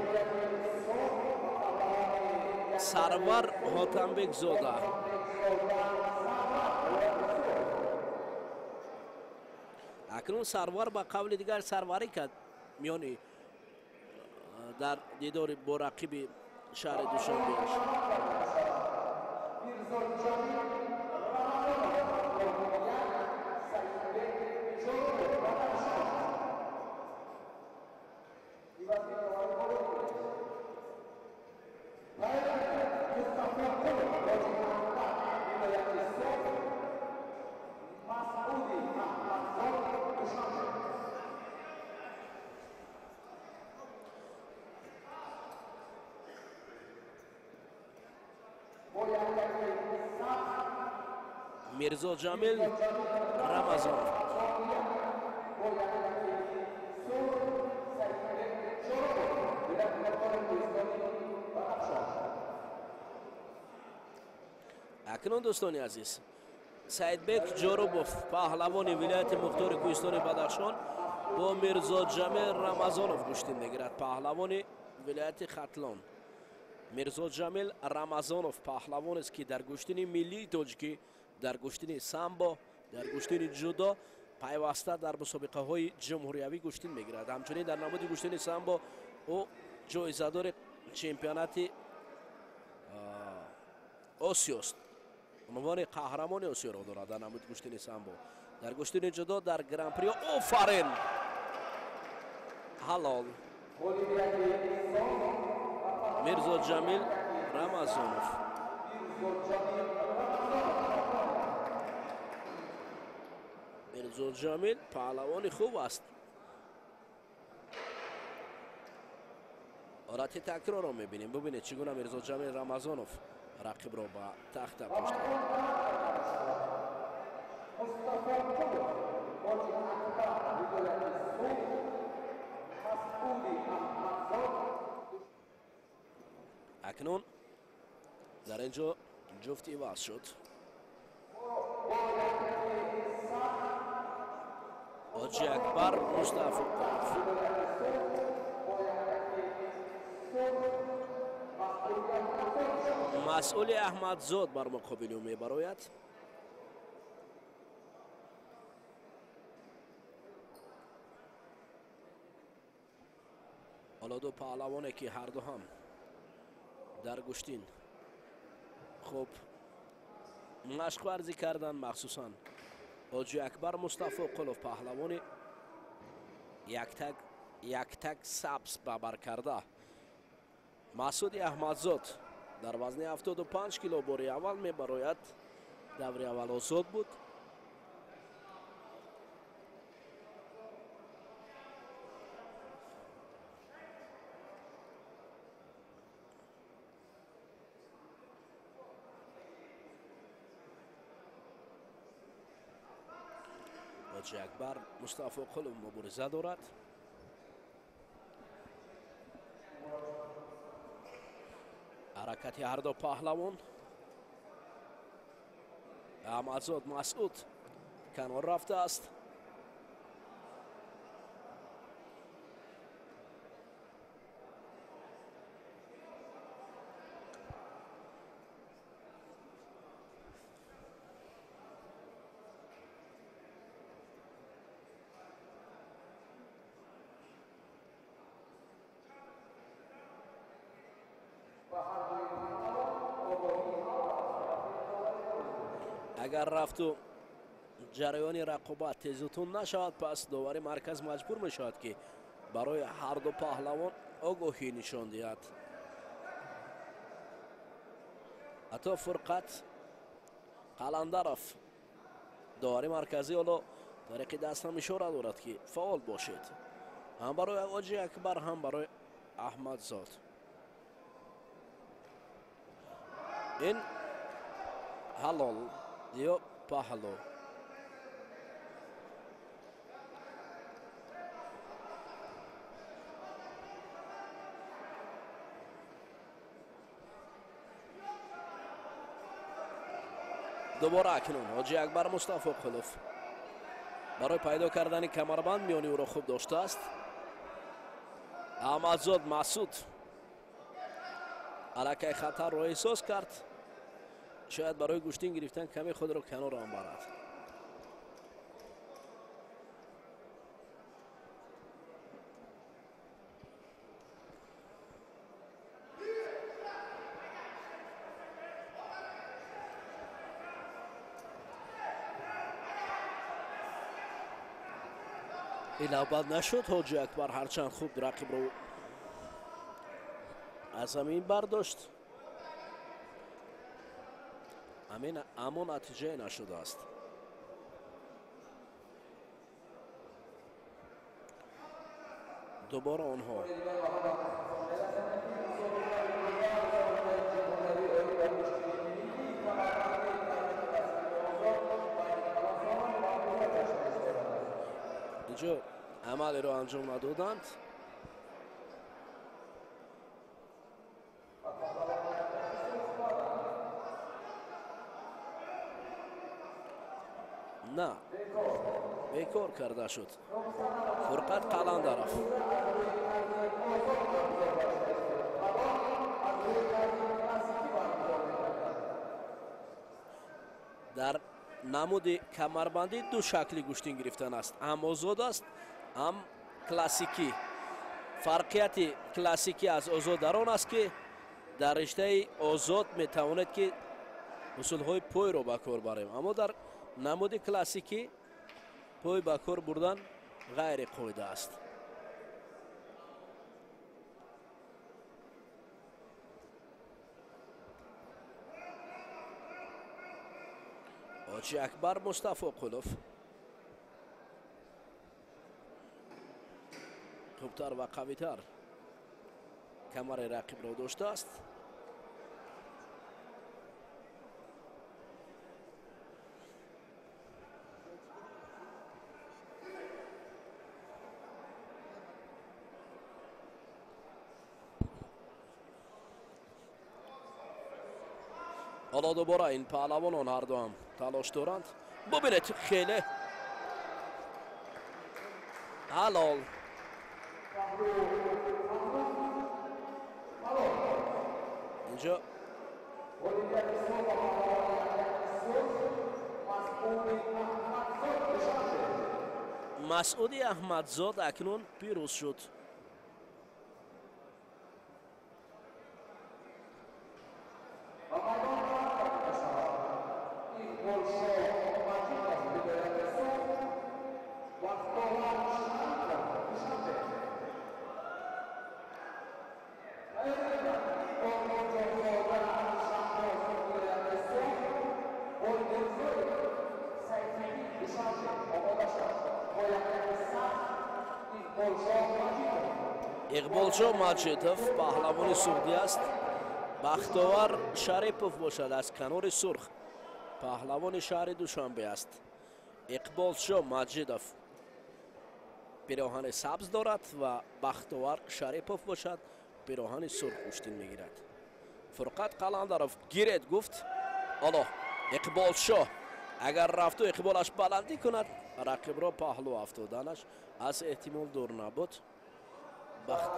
Сарвар Хотамбекзода. Акнун Сарвар ба қавли дигар сарварӣ кард миёни дар дидори бо рақиби шаҳри Душанбеаш. Мирзо Ҷамил Рамазонов. Акнун, дӯстони азиз, Саидбек Ҷорубов, паҳлавони вилояти мухтори кӯҳистони Бадахшон, бо Мирзо Ҷамил Рамазонов гӯштин мегирад, паҳлавони вилояти Хатлон. Мирзо Ҷамил Рамазонов паҳлавонест, ки дар гӯштини миллии тоҷикӣ, дар гӯштини самбо, дар гӯштини ҷудо пайваста дар мусобиқаҳои ҷумҳуриявӣ гӯштин мегирад. Ҳамчунин дар намуди гӯштини самбо ӯ ҷоизадори чемпионати Осиёст, унвони қаҳрамони Осиёро дорад дар намуди гӯштини самбо. Дар гӯштини ҷудо дар гран-при. Офарин, ҳалол, Мирзо Ҷамил Рамазонов. Мирзо Ҷамил паҳлавони хуб аст. Ҳолати такрорро мебинем. Бубинед, чӣ гуна Мирзо Ҷамил Рамазонов рақибро ба тахта пушт. Акнун дар ин ҷо ҷуфт иваз шуд. Ҳоҷи Акбар Мустафоқулов. Масъули Аҳмадзод бар муқобили ӯ мебарояд. Ҳоло ду паҳлавоне, ки ҳарду ҳам дар гӯштин хуб машқварзӣ кардан, махсусан Ҳоҷи Акбар Мустафоқулов, паҳлавони яктак сабз бабар карда. Масъуди Аҳмадзод дар вазни 75 кило бори аввал мебарояд. Даври аввал озод буд. Ҳоҷи Акбар Мустафоқулов мубориза дорад. Ҳаракати ҳарду паҳлавон. Аҳмадзод Масъуд канор рафтааст. Агар рафту ҷараёни рақобат тезутун нашавад, пас довари марказ маҷбур мешавад, ки барои ҳарду паҳлавон огоҳӣ нишон диҳад. Ҳатто Фурқат Қаландаров, довари марказӣ, ҳоло тариқи даст ҳам ишора дорад, ки фаъол бошед, ҳам барои Ҳоҷи Акбар, ҳам барои Аҳмадзод. Ин ҳалол ё паҳло. Дубора акнун Ҳоҷи Акбар Мустафоқулов барои пайдо кардани камарбанд миёни ӯро хуб доштааст. Аҳмадзод Масъуд аллакай хатарро эҳсос кард. Шояд барои гӯштин гирифтан каме худро канор ҳам барад. Ин навбат нашуд. Ҳоҷи Акбар ҳарчанд хуб рақибро аз замин бардошт, аммо натиҷае нашудааст. Дубора онҳо инҷо амалеро анҷом надоданд. На, бекор карда шуд. Фурқат Қаландаров. Дар намуди камарбандӣ ду шакли гӯштин гирифтан аст. Ҳам озод аст, ҳам классикӣ. Фарқияти классикӣ аз озод дар он аст, ки дар риштаи озод метавонед, ки усулҳои пойро ба кор барем, аммо дар намуди классикӣ пой ба кор бурдан ғайриқоида аст. Ҳоҷи Акбар Мустафоқулов хубтар ва қавитар камари рақибро доштааст. Ҳоло дубора ин паҳлавонон ҳарду ҳам талош доранд. Бубинед, хеле ҳалол. Инҷо Масъуди Аҳмадзод акнун пирӯз шуд. Иқболшо Маҷидов паҳлавони суғдӣ аст. Бахтовар Шарипов бошад аз канори сурх, паҳлавони шаҳри Душанбе аст. Иқболшо Маҷидов пироҳани сабз дорад ва Бахтовар Шарипов бошад пироҳани сурх гӯштин мегирад. Фурқат Қаландаров гиред гуфт. Ало Иқболшо агар рафту иқболаш баландӣ кунад, рақибро паҳлӯ афтоданаш аз эҳтимол дур набуд. Бахт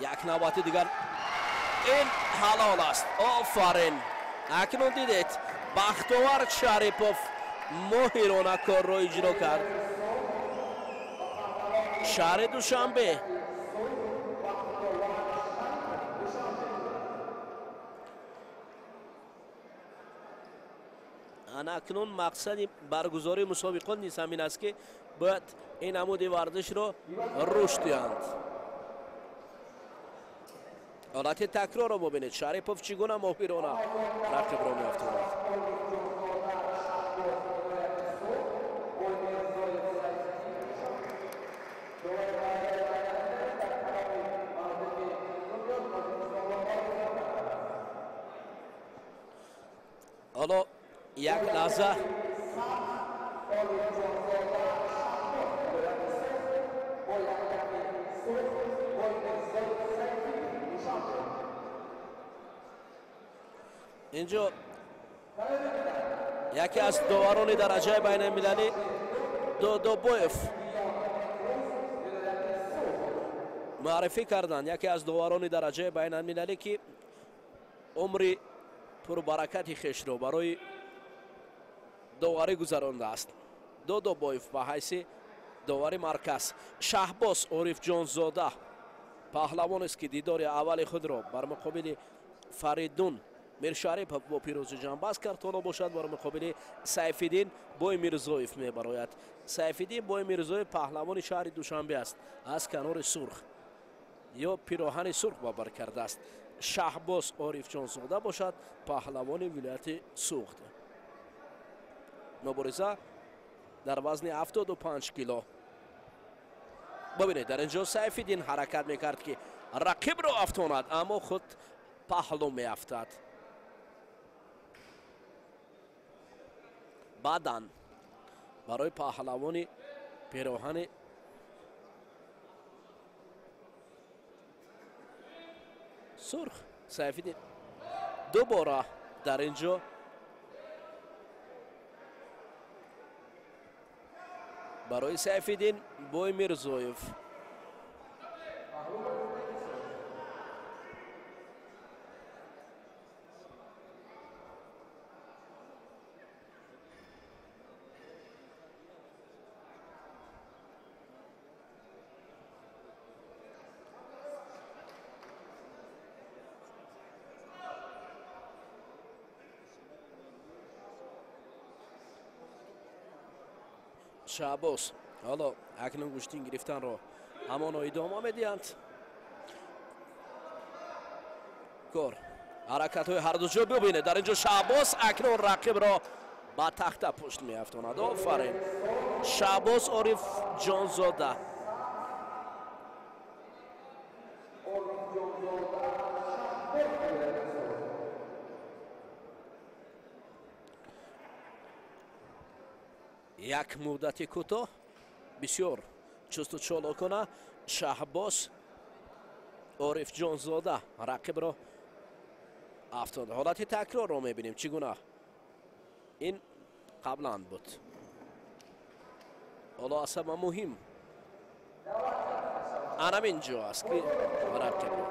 як навбати дигар ин ҳалол аст. Офарин! Акнун дидед, Бахтовар Шарипов моҳирона корро иҷро кард. Шаҳри Душанбе ана акнун мақсади баргузории мусобиқот низ ҳамин аст, ки бояд ин намуди варзишро рушд диҳанд. Ҳолати такрорро бубинед. Шарипов чӣ гуна моҳирона рақибро меафтонад. Ҳоло як лаҳза инҷо яке аз доварони дараҷаи байналмилалӣ Додобоев муаррифӣ карданд. Яке аз доварони дараҷаи байналмилалӣ, ки умри пурбаракати хешро барои доварӣ гузарондааст. Додобоев ба ҳайси довари марказ. Шаҳбоз Орифҷонзода паҳлавонест, ки дидори аввали худро бар муқобили Фаридун Миршарипов бо пирӯзӣ ҷамъбаст кард. Ҳоло бошад бар муқобили Сайфиддин Боймирзоев мебарояд. Сайфиддин Боймирзоев паҳлавони шаҳри Душанбе аст, аз канори сурх ё пироҳани сурх ба бар кардааст. Шаҳбоз Орифҷонзода бошад паҳлавони вилояти Суғд. Мубориза дар вазни 75 кило. Бибинед, дар инҷо Сайфиддин ҳаракат мекард, ки рақибро афтонад, аммо худ паҳлӯ меафтад. Баъдан барои паҳлавони пироҳани сурх Сайфиддин дубора дар инҷо барои Сайфиддин Боймирзоев. Шаҳбоз ҳоло акнун гӯштин гирифтанро ҳамоно идома медиҳанд. Кор ҳаракатҳои ҳарду ҷо бибинед. Дар инҷо Шаҳбоз акнун рақибро ба тахта пушт меафтонад. Офарин! Шаҳбоз Орифҷонзода. Як муддати кӯтоҳ бисёр чусту чолокона Шаҳбоз Орифҷонзода рақибро афтод. Ҳолати такрорро мебинем, чӣ гуна ин қаблан буд. Ҳоло аз ҳама муҳим анамин ҷо аст, ки рақибро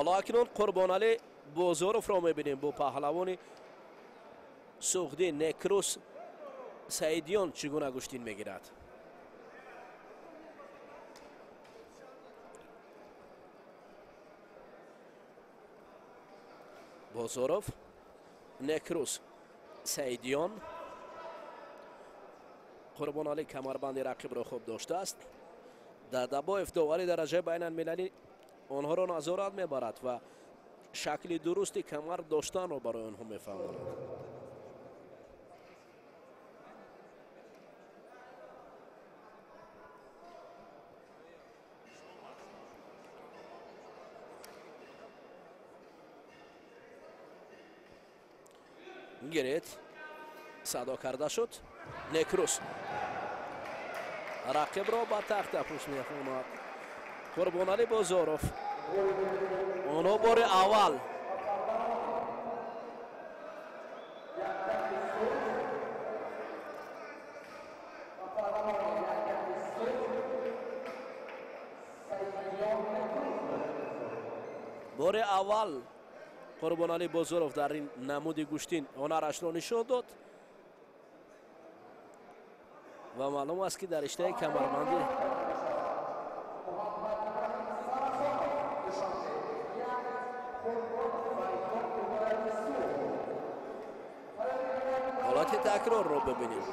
ҳоло акнун Қурбоналӣ Бозоровро мебинем бо паҳлавони суғдӣ Некрус Саидиён чӣ гуна гӯштин мегирад. Бозоров, Некрус Саидиён. Қурбоналӣ камарбанди рақибро хуб доштааст. Дадабоев, довари дараҷаи байналмилалӣ, онҳоро назорат мебарад ва шакли дурусти камар доштанро барои онҳо мефаҳмонад. Гирет садо карда шуд. Некрус рақибро ба тахта пӯш мехонад. Қурбоналӣ Бозоров, онҳо бори аввал Қурбоналӣ Бозоров дар ин намуди гӯштин ҳунарашро нишон дод ва маълум аст, ки дар риштаи камарбандӣ ҳолати такрорро бибинем.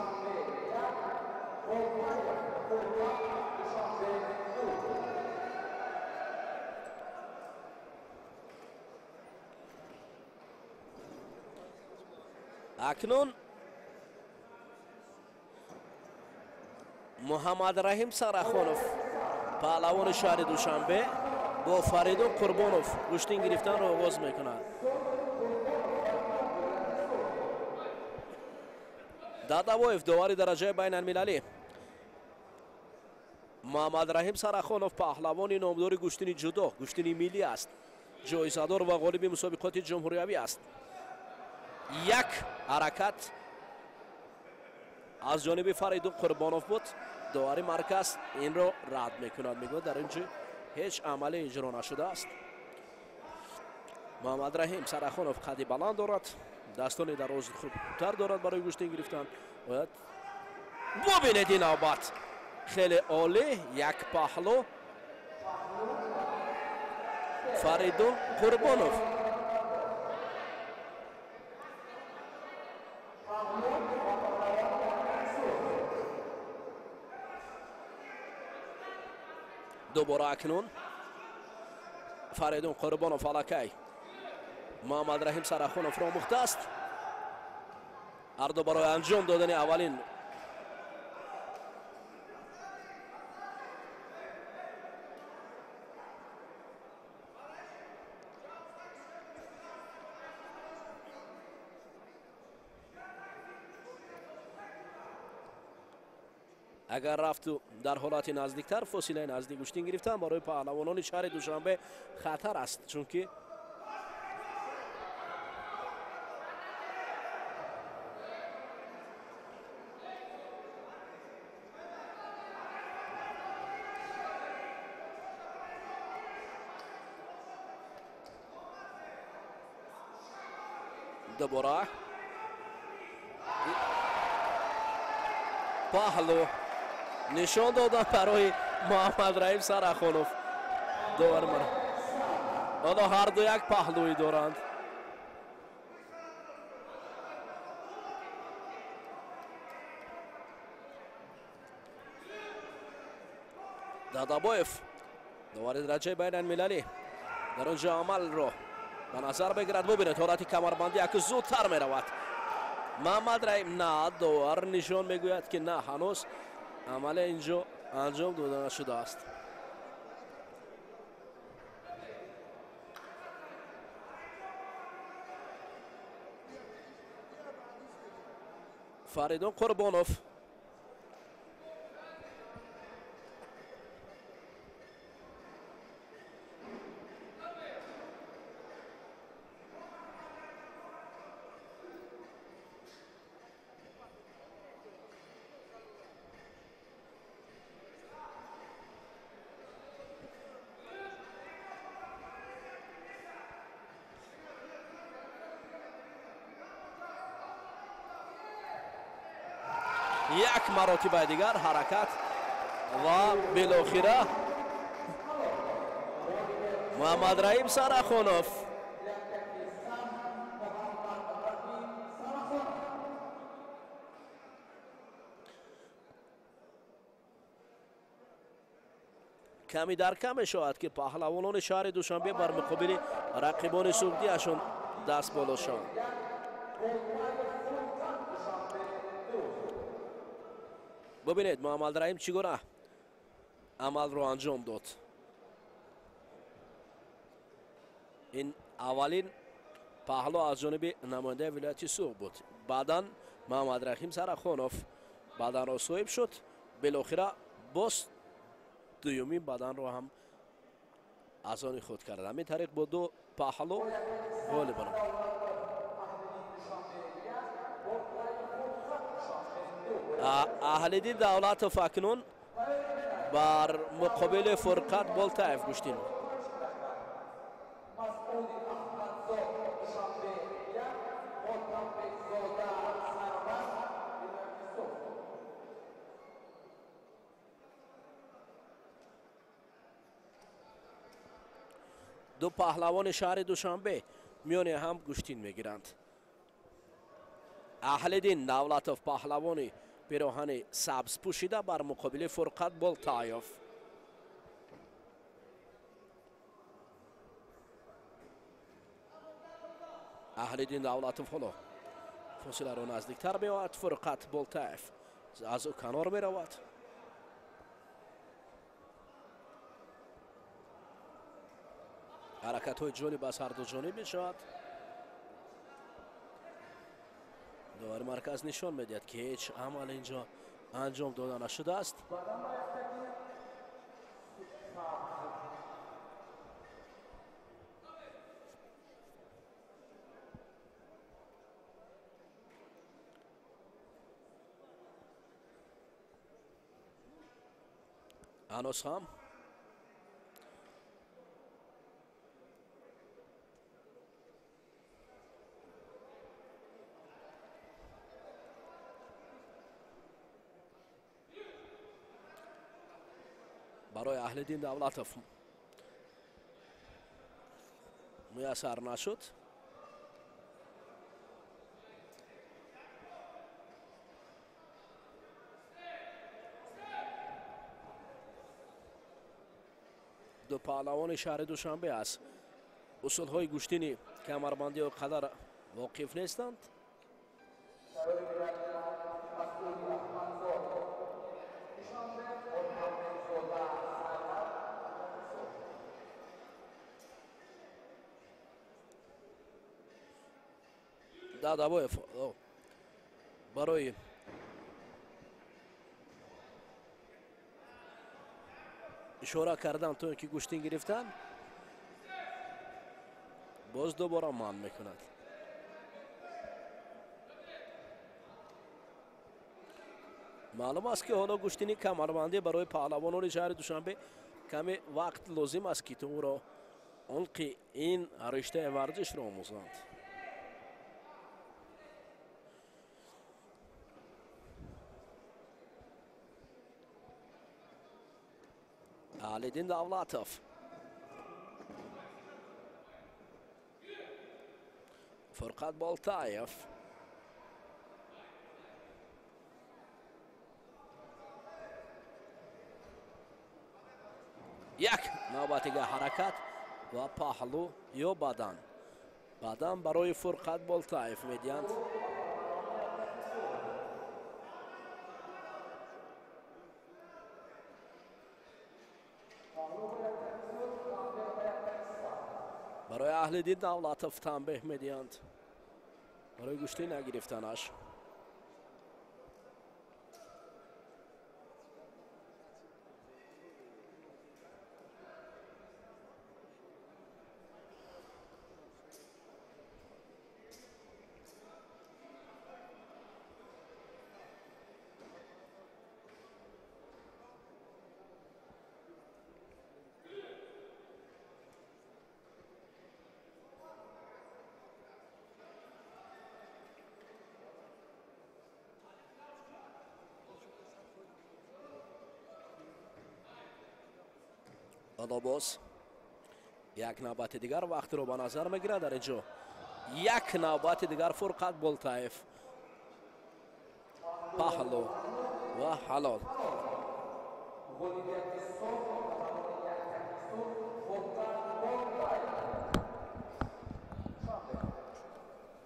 Акнун Муҳаммадраҳим Сарахонов, паҳлавони шаҳри Душанбе, бо Фаридун Қурбонов гӯштин гирифтанро оғоз мекунад. Дадавоев, довари дараҷаи байналмилалӣ, Муҳаммадраҳим Сарахонов паҳлавони номдори гӯштини ҷудо, гӯштини миллӣ аст, ҷоизадор ва ғолиби мусобиқоти ҷумҳуриявӣ аст. Як ҳаракат аз ҷониби Фаридун Қурбонов буд. Довари марказ инро рад мекунад, мегӯяд, дар ин ҷо ҳеҷ амале иҷро нашудааст. Муҳаммадраҳим Сарахонов қадди баланд дорад, дастони дароз хубтар дорад барои гӯштин гирифтан. Бояд бубинед, ин навбат хеле олӣ, як паҳлу Фаридун Қурбонов. Дубора акнун Фаридун Қурбонов аллакай Муҳаммадраҳим Сарахоновро омӯхтааст. Ҳарду барои анҷом додани аввалин агар рафту дар ҳолати наздиктар, фосилаи наздик гӯштин гирифтан барои паҳлавонони шаҳри Душанбе хатар аст, чунки дубора паҳлу нишон додам барои Муҳаммадраҳим Сарахонов. Довар онҳо ҳарду як паҳлӯӣ доранд. Дадабоев, довари дараҷаи байналмилалӣ, дар он ҷо амалро ба назар бигирад. Бубинед, ҳолати камарбандӣ яку зудтар меравад. Муҳаммадраҳим на, довар нишон мегӯяд, ки на, ҳанӯз амале инҷо анҷом дода нашудааст. Фаридун Қурбонов як маротибаи дигар ҳаракат ва билохира Муҳаммадраҳим Сарахонов Ками дар кам мешавад, ки паҳлавонони шаҳри Душанбе бар муқобили рақибони суғдиашон даст боло шаванд. Бубинед, Муҳаммадраҳим чӣ гуна амалро анҷом дод. Ин аввалин паҳло аз ҷониби намояндаи вилояти Суғд буд. Баъдан Муҳаммадраҳим Сарахонов баданро соҳиб шуд. Билохира боз дуюмин баданро ҳам аз они худ кард. Ҳамин тариқ бо ду паҳло ғолиб омад. Аҳлиддин Давлатов акнун бар муқобили Фурқат Болтаев гӯштин. Ду паҳлавони шаҳри Душанбе миёни ҳам гӯштин мегиранд. Аҳлиддин Давлатов паҳлавони пироҳани сабз пӯшида бар муқобили Фурқат Болтаев. Аҳлиддин Давлатов ҳоло фосиларо наздиктар меовард. Фурқат Болтаев аз ӯ канор меравад. Ҳаракатҳои ҷолиб аз ҳарду ҷониб мешавад. Довари марказ нишон медиҳад, ки ҳеҷ амал инҷо анҷом дода нашудааст. Ҳанӯз ҳам барои Аҳлиддин Давлатов муяссар нашуд. Ду паҳлавони шаҳри Душанбе аз усулҳои гӯштини камарбандиҳо қадар воқиф нестанд. Дадабоев барои ишора кардан то ин ки гӯштин гирифтан боз дубора манъ мекунад. Маълум аст, ки ҳоло гӯштини камарбандӣ барои паҳлавонони шаҳри Душанбе каме вақт лозим аст, ки то ӯро умқи ин риштаи варзишро омӯзанд. Аҳлиддин Давлатов Фурқат Болтаев як навбатига ҳаракат ва паҳлу ё бадан. Бадан барои Фурқат Болтаев медиҳанд. Барои Аҳлиддин Давлатов танбеҳ медиҳанд барои гӯштӣ нагирифтанаш. Боз як навбати дигар вақтро ба назар мегирад. Дар инҷо як навбати дигар Фурқат Болтаев паҳлу ва ҳалол.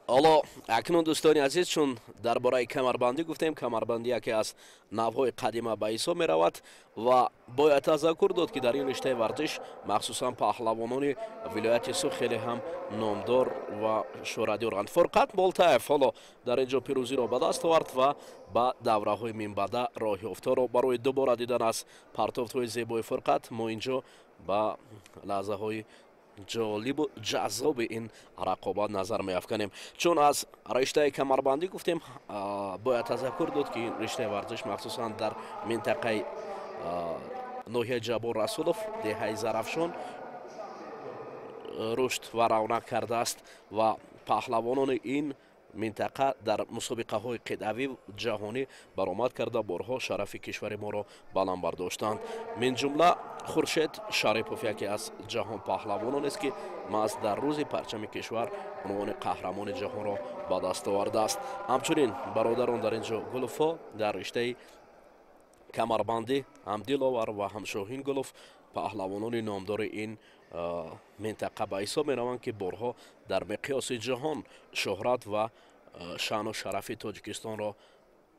Ҳоло акнун, дӯстони азиз, чун дар бораи камарбандӣ гуфтем, камарбандӣ яке аз навъҳои қадима ба ҳисоб меравад ва бояд тазаккур дод, ки дар ин риштаи варзиш махсусан паҳлавонони вилояти Суғд хеле ҳам номдор ва шӯҳратёранд. Фурқат Болтаев ҳоло дар ин ҷо пирӯзиро ба даст овард ва ба давраҳои минбаъда роҳ ёфт. Ҳоло барои дубора дидан аз партофтҳои зебои Фурқат мо ин ҷо ба лаҳзаҳои ҷолибу ҷаззоби ин рақобат назар меафканем. Чун аз риштаи камарбандӣ гуфтем, бояд тазаккур дод, ки ин риштаи варзиш махсусан дар минтақаи ноҳияи Ҷаббор Расулов, деҳаи Зарафшон рушд ва равнақ кардааст ва паҳлавонони ин минтақа дар мусобиқаҳои қитъавӣ ҷаҳонӣ баромад карда, борҳо шарафи кишвари моро баланд бардоштанд. Минҷумла Хуршед Шарипов яке аз ҷаҳонпаҳлавононест, ки маҳз дар рӯзи парчами кишвар унвони қаҳрамони ҷаҳонро ба даст овардааст. Ҳамчунин бародарон дар ин ҷо Гуловҳо дар риштаи камарбандӣ, ҳам Диловар ва ҳам Шоҳин Гулов паҳлавонони номдори ин минтақа ба ҳисоб мераванд, ки борҳо дар миқёси ҷаҳон шӯҳрат ва шаъну шарафи Тоҷикистонро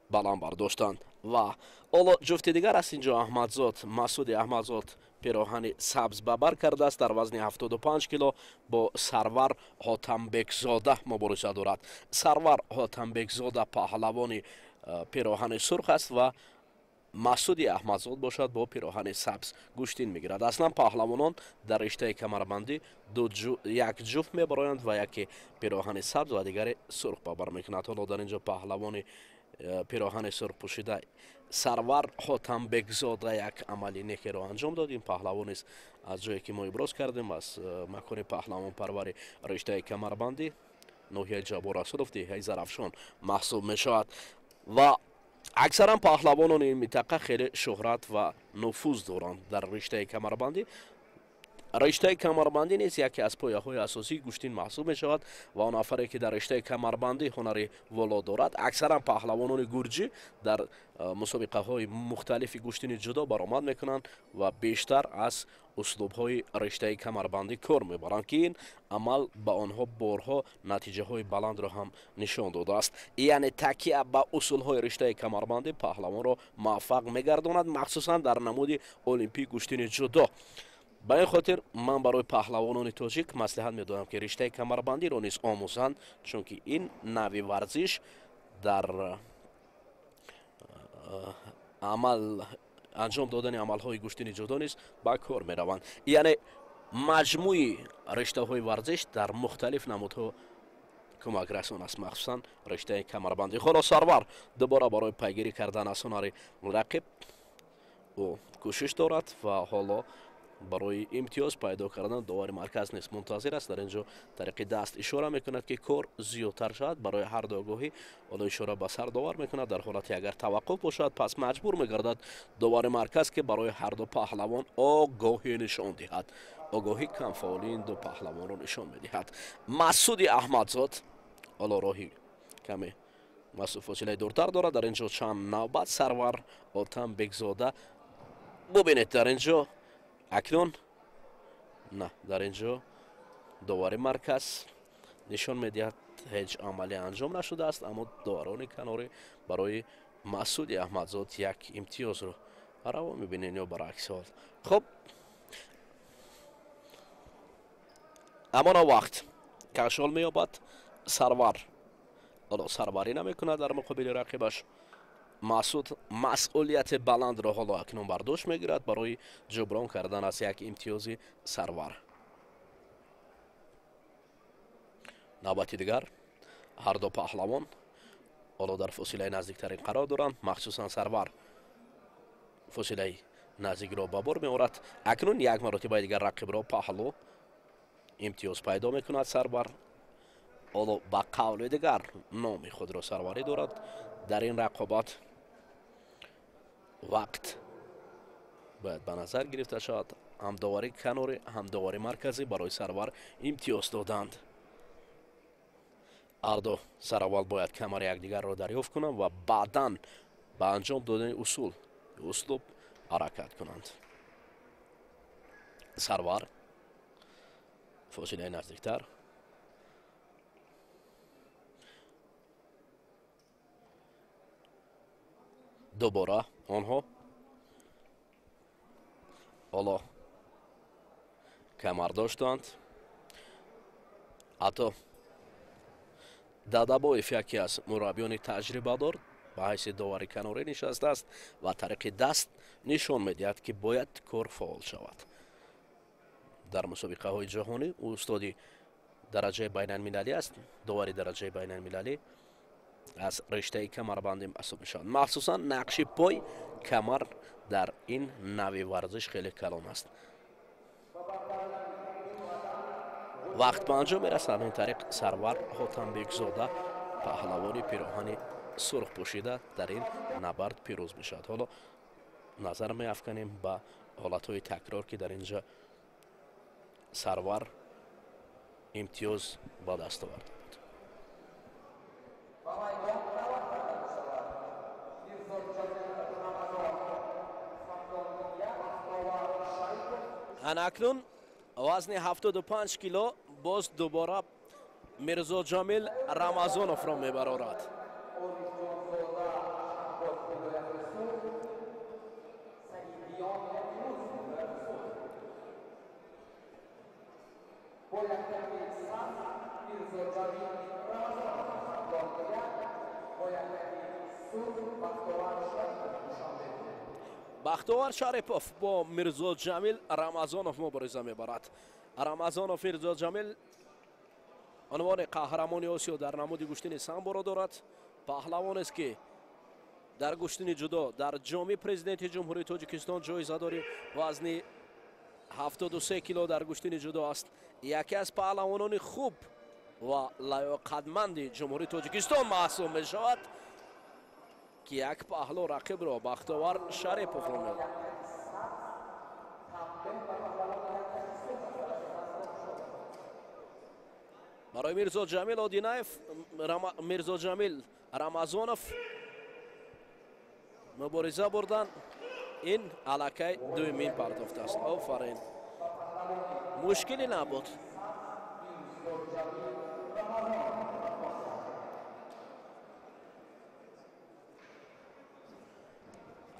баланд бардоштанд. Ва ҳоло ҷуфти дигар аст инҷо Аҳмадзод, Масуди Аҳмадзод пироҳани сабз ба бар кардааст, дар вазни 75 кило бо Сарвар Ҳотамбекзода мубориза дорад. Сарвар Ҳотамбекзода паҳлавони пироҳани сурх аст ва Масуди Аҳмадзод бошад бо пироҳани сабз гӯштин мегирад. Аслан паҳлавонон дар риштаи камарбандӣ як ҷуфт мебароянд ва яке пироҳани сабз ва дигаре сурх ба бар мекунад. Ҳоло дар ин ҷо паҳлавони пироҳани сурх пӯшида Сарвар Ҳотамбекзода як амали некеро анҷом дод. Ин паҳлавон низ аз ҷое ки мо иброз кардем, аз макони паҳлавонпарвари риштаи камарбандӣ ноҳияи Ҷаббор Расулов, деҳаи Зарафшон маҳсуб мешавад ва аксаран паҳлавонони ин минтақа хеле шӯҳрат ва нуфуз доранд дар риштаи камарбандӣ. Риштаи камарбандӣ низ яке аз пояҳои асосии гӯштин маҳсуб мешавад ва он нафаре ки дар риштаи камарбандӣ ҳунари воло дорад, аксаран паҳлавонони гурҷӣ дар мусобиқаҳои мухталифи гӯштини ҷудо баромад мекунанд ва бештар аз услубҳои риштаи камарбандӣ кор мебаранд, ки ин амал ба онҳо борҳо натиҷаҳои баландро ҳам нишон додааст. Яъне такя ба усулҳои риштаи камарбандӣ паҳлавонро муваффақ мегардонад, махсусан дар намуди олимпии гӯштини ҷудо. Ба ин хотир ман барои паҳлавонони тоҷик маслиҳат медодам, ки риштаи камарбандиро низ омӯзанд, чунки ин нави варзиш дар амал анҷом додани амалҳои гӯштини ҷудо низ ба кор мераванд. Яъне маҷмӯи риштаҳои варзиш дар мухталиф намудҳо кӯмакрасон аст, махсусан риштаи камарбандӣ. Ҳоло Сарвар дубора барои пайгирӣ кардан аз ҳунари рақиб ӯ кӯшиш дорад ва ҳоло барои имтиёз пайдо кардан довари марказ низ мунтазир аст. Дар ин ҷо тариқи даст ишора мекунад, ки кор зиёдтар шавад барои ҳар ду огоҳӣ. Ҳоло ишора ба сар довар мекунад. Дар ҳолате агар таваққуф бошад, пас маҷбур мегардад довари марказ, ки барои ҳар ду паҳлавон огоҳӣ нишон диҳад. Огоҳӣ камфаъолии ин ду паҳлавонро нишон медиҳад. Масуди Аҳмадзод ҳоло роҳи каме фосилаи дуртар дорад. Дар ин ҷо чанд навбат Сарвар Ҳотамбекзода бубинед. Дар ин ҷо акнун на, дар ин ҷо довари марказ нишон медиҳад, ҳеҷ амале анҷом нашудааст, аммо доварони канорӣ барои Масуди Аҳмадзод як имтиёзро раво мебинед ё баръакси ҳол. Хуб, ҳамона вақт кашол меёбад Сарвар. Ҳоло сарварӣ намекунад дар муқобили рақибаш. Масуд масъулияти баландро ҳоло акнун бар дӯш мегирад барои ҷуброн кардан аз як имтиёзи Сарвар. Навбати дигар ҳар ду паҳлавон ҳоло дар фосилаи наздиктарин қарор доранд, махсусан Сарвар фосилаи наздикро ба бор меорад. Акнун як маротибаи дигар рақибро паҳлӯ имтиёз пайдо мекунад Сарвар. Ҳоло ба қавли дигар номи худро сарварӣ дорад дар ин рақобат. Вақт бояд ба назар гирифта шавад. Ҳам довари канорӣ, ҳам довари марказӣ барои Сарвар имтиёз доданд. Ҳар ду сараввал бояд камари якдигарро дарёфт кунанд ва баъдан ба анҷом додани услуб ҳаракат кунанд. Сарвар фосилаи наздиктар. Дубора онҳо ҳоло камар доштанд. Ҳатто Дадабоев, яке аз мураббиёни таҷрибадор, ба ҳайси довари канорӣ нишастааст ва тариқи даст нишон медиҳад, ки бояд кор фаъол шавад. Дар мусобиқаҳои ҷаҳонӣ ӯ устоди дараҷаи байналмилалӣ аст, довари дараҷаи байналмилалӣ аз риштаи камарбандӣ маҳсуб мешавад. Махсусан нақши пой камар дар ин нави варзиш хеле калон аст. Вақт ба анҷом мерасад. Ин тариқ Сарвар Ҳотамбекзода, паҳлавони пироҳани сурх пӯшида, дар ин набард пирӯз мешавад. Ҳоло назар меафканем ба ҳолатҳои такрор, ки дар инҷа Сарвар имтиёз ба даст оварда буд. Ана акнун вазни 75 кило боз дубора Мирзоҷамил Рамазоновро мебарорад. Бахтовар Шарипов бо Мирзоҷамил Рамазонов мубориза мебарад. Рамазонов Мирзоҷамил унвони қаҳрамони Осиё дар намуди гӯштини самборо дорад. Паҳлавонест, ки дар гӯштини ҷудо дар ҷоми президенти Ҷумҳурии Тоҷикистон ҷоизадори вазни 73 кило дар гӯштини ҷудо аст. Яке аз паҳлавонони хуб ва лаёқатманди Ҷумҳурии Тоҷикистон маҳсуб мешавад, ки як паҳлу рақибро Бахтовар Шариповро мебарад. Барои Мирзоҷамил Одинаев, Мирзоҷамил Рамазонов мубориза бурдан ин аллакай дуюмин партофт аст. Офарин, мушкиле набуд.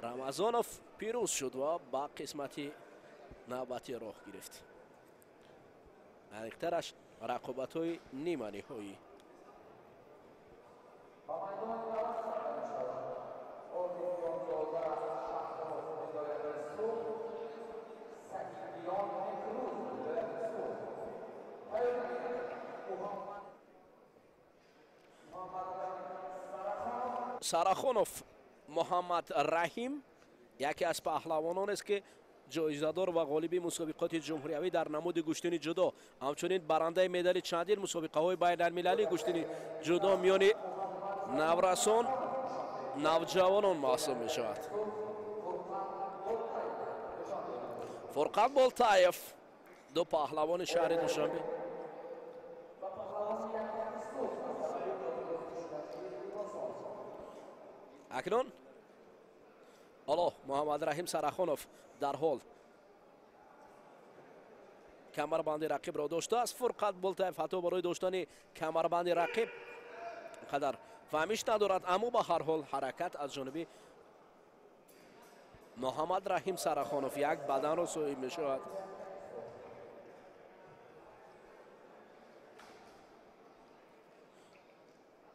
Рамазонов пирӯз шуд ва ба қисмати навбатӣ роҳ гирифт. Аниқтараш рақобатҳои ниманиҳоӣ. Сарахонов Муҳаммад Раҳим яке аз паҳлавононест, ки ҷоизадор ва ғолиби мусобиқоти ҷумҳуриявӣ дар намуди гӯштини ҷудо, ҳамчунин барандаи медали чандин мусобиқаҳои байналмилалии гӯштини ҷудо миёни наврасон, навҷавонон маҳсуб мешавад. Фурқат Болтаев, ду паҳлавони шаҳри Душанбе. Акнун ҳоло Муҳаммадраҳим Сарахонов дар ҳол камарбанди рақибро доштааст. Фурқат Болтаев ҳатто барои доштани камарбанди рақиб қадар фаҳмиш надорад, аммо ба ҳар ҳол ҳаракат аз ҷониби Муҳаммадраҳим Сарахонов як баданро соҳиб мешавад.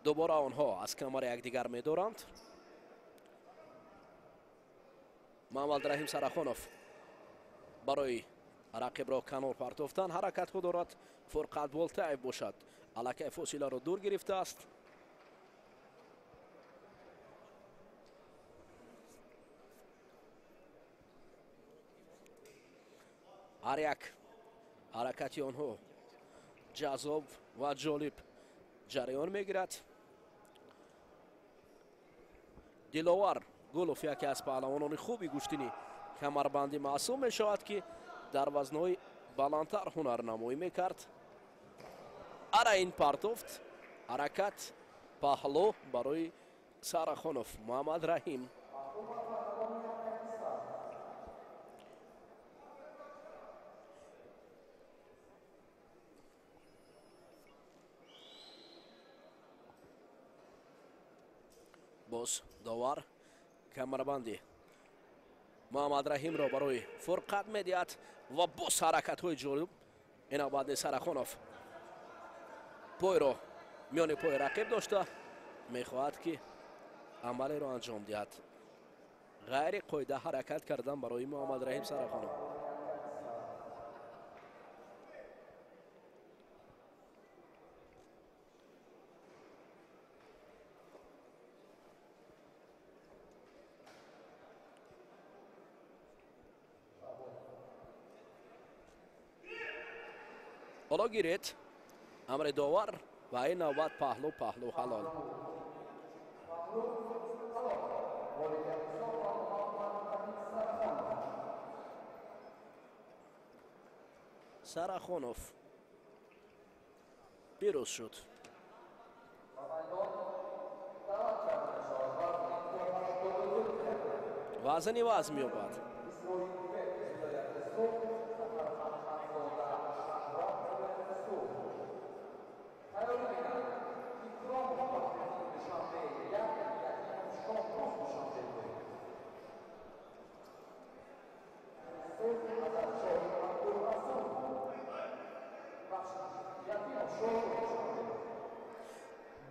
Дубора онҳо аз камари якдигар медоранд. Муҳаммадраҳим Сарахонов барои рақибро канор партофтан ҳаракатҳо дорад. Фурқат Болтаев бошад аллакай фосиларо дур гирифтааст. Ҳар як ҳаракати онҳо ҷаззоб ва ҷолиб ҷараён мегирад. Диловар Гулов яке аз паҳлавонони хуби гӯштини камарбандӣ маҳсуб мешавад, ки дар вазнҳои баландтар ҳунарнамоӣ мекард. Ара ин партофт, ҳаракат паҳлӯ барои Сарахонов Муҳаммадраҳим. Боз довар камарбанди Муҳаммадраҳимро барои фурқат медиҳад ва боз ҳаракатҳои ҷолиб. Ин навбат Сарахонов пойро миёни пои рақиб дошта мехоҳад, ки амалеро анҷом диҳад. Ғайри қоида ҳаракат кардан барои Муҳаммадраҳим Сарахонов. Ҳоло гиред амри довар ва ин навбат паҳлу паҳлу ҳалол. Сарахонов пирӯз шуд. Вазн иваз меёбад.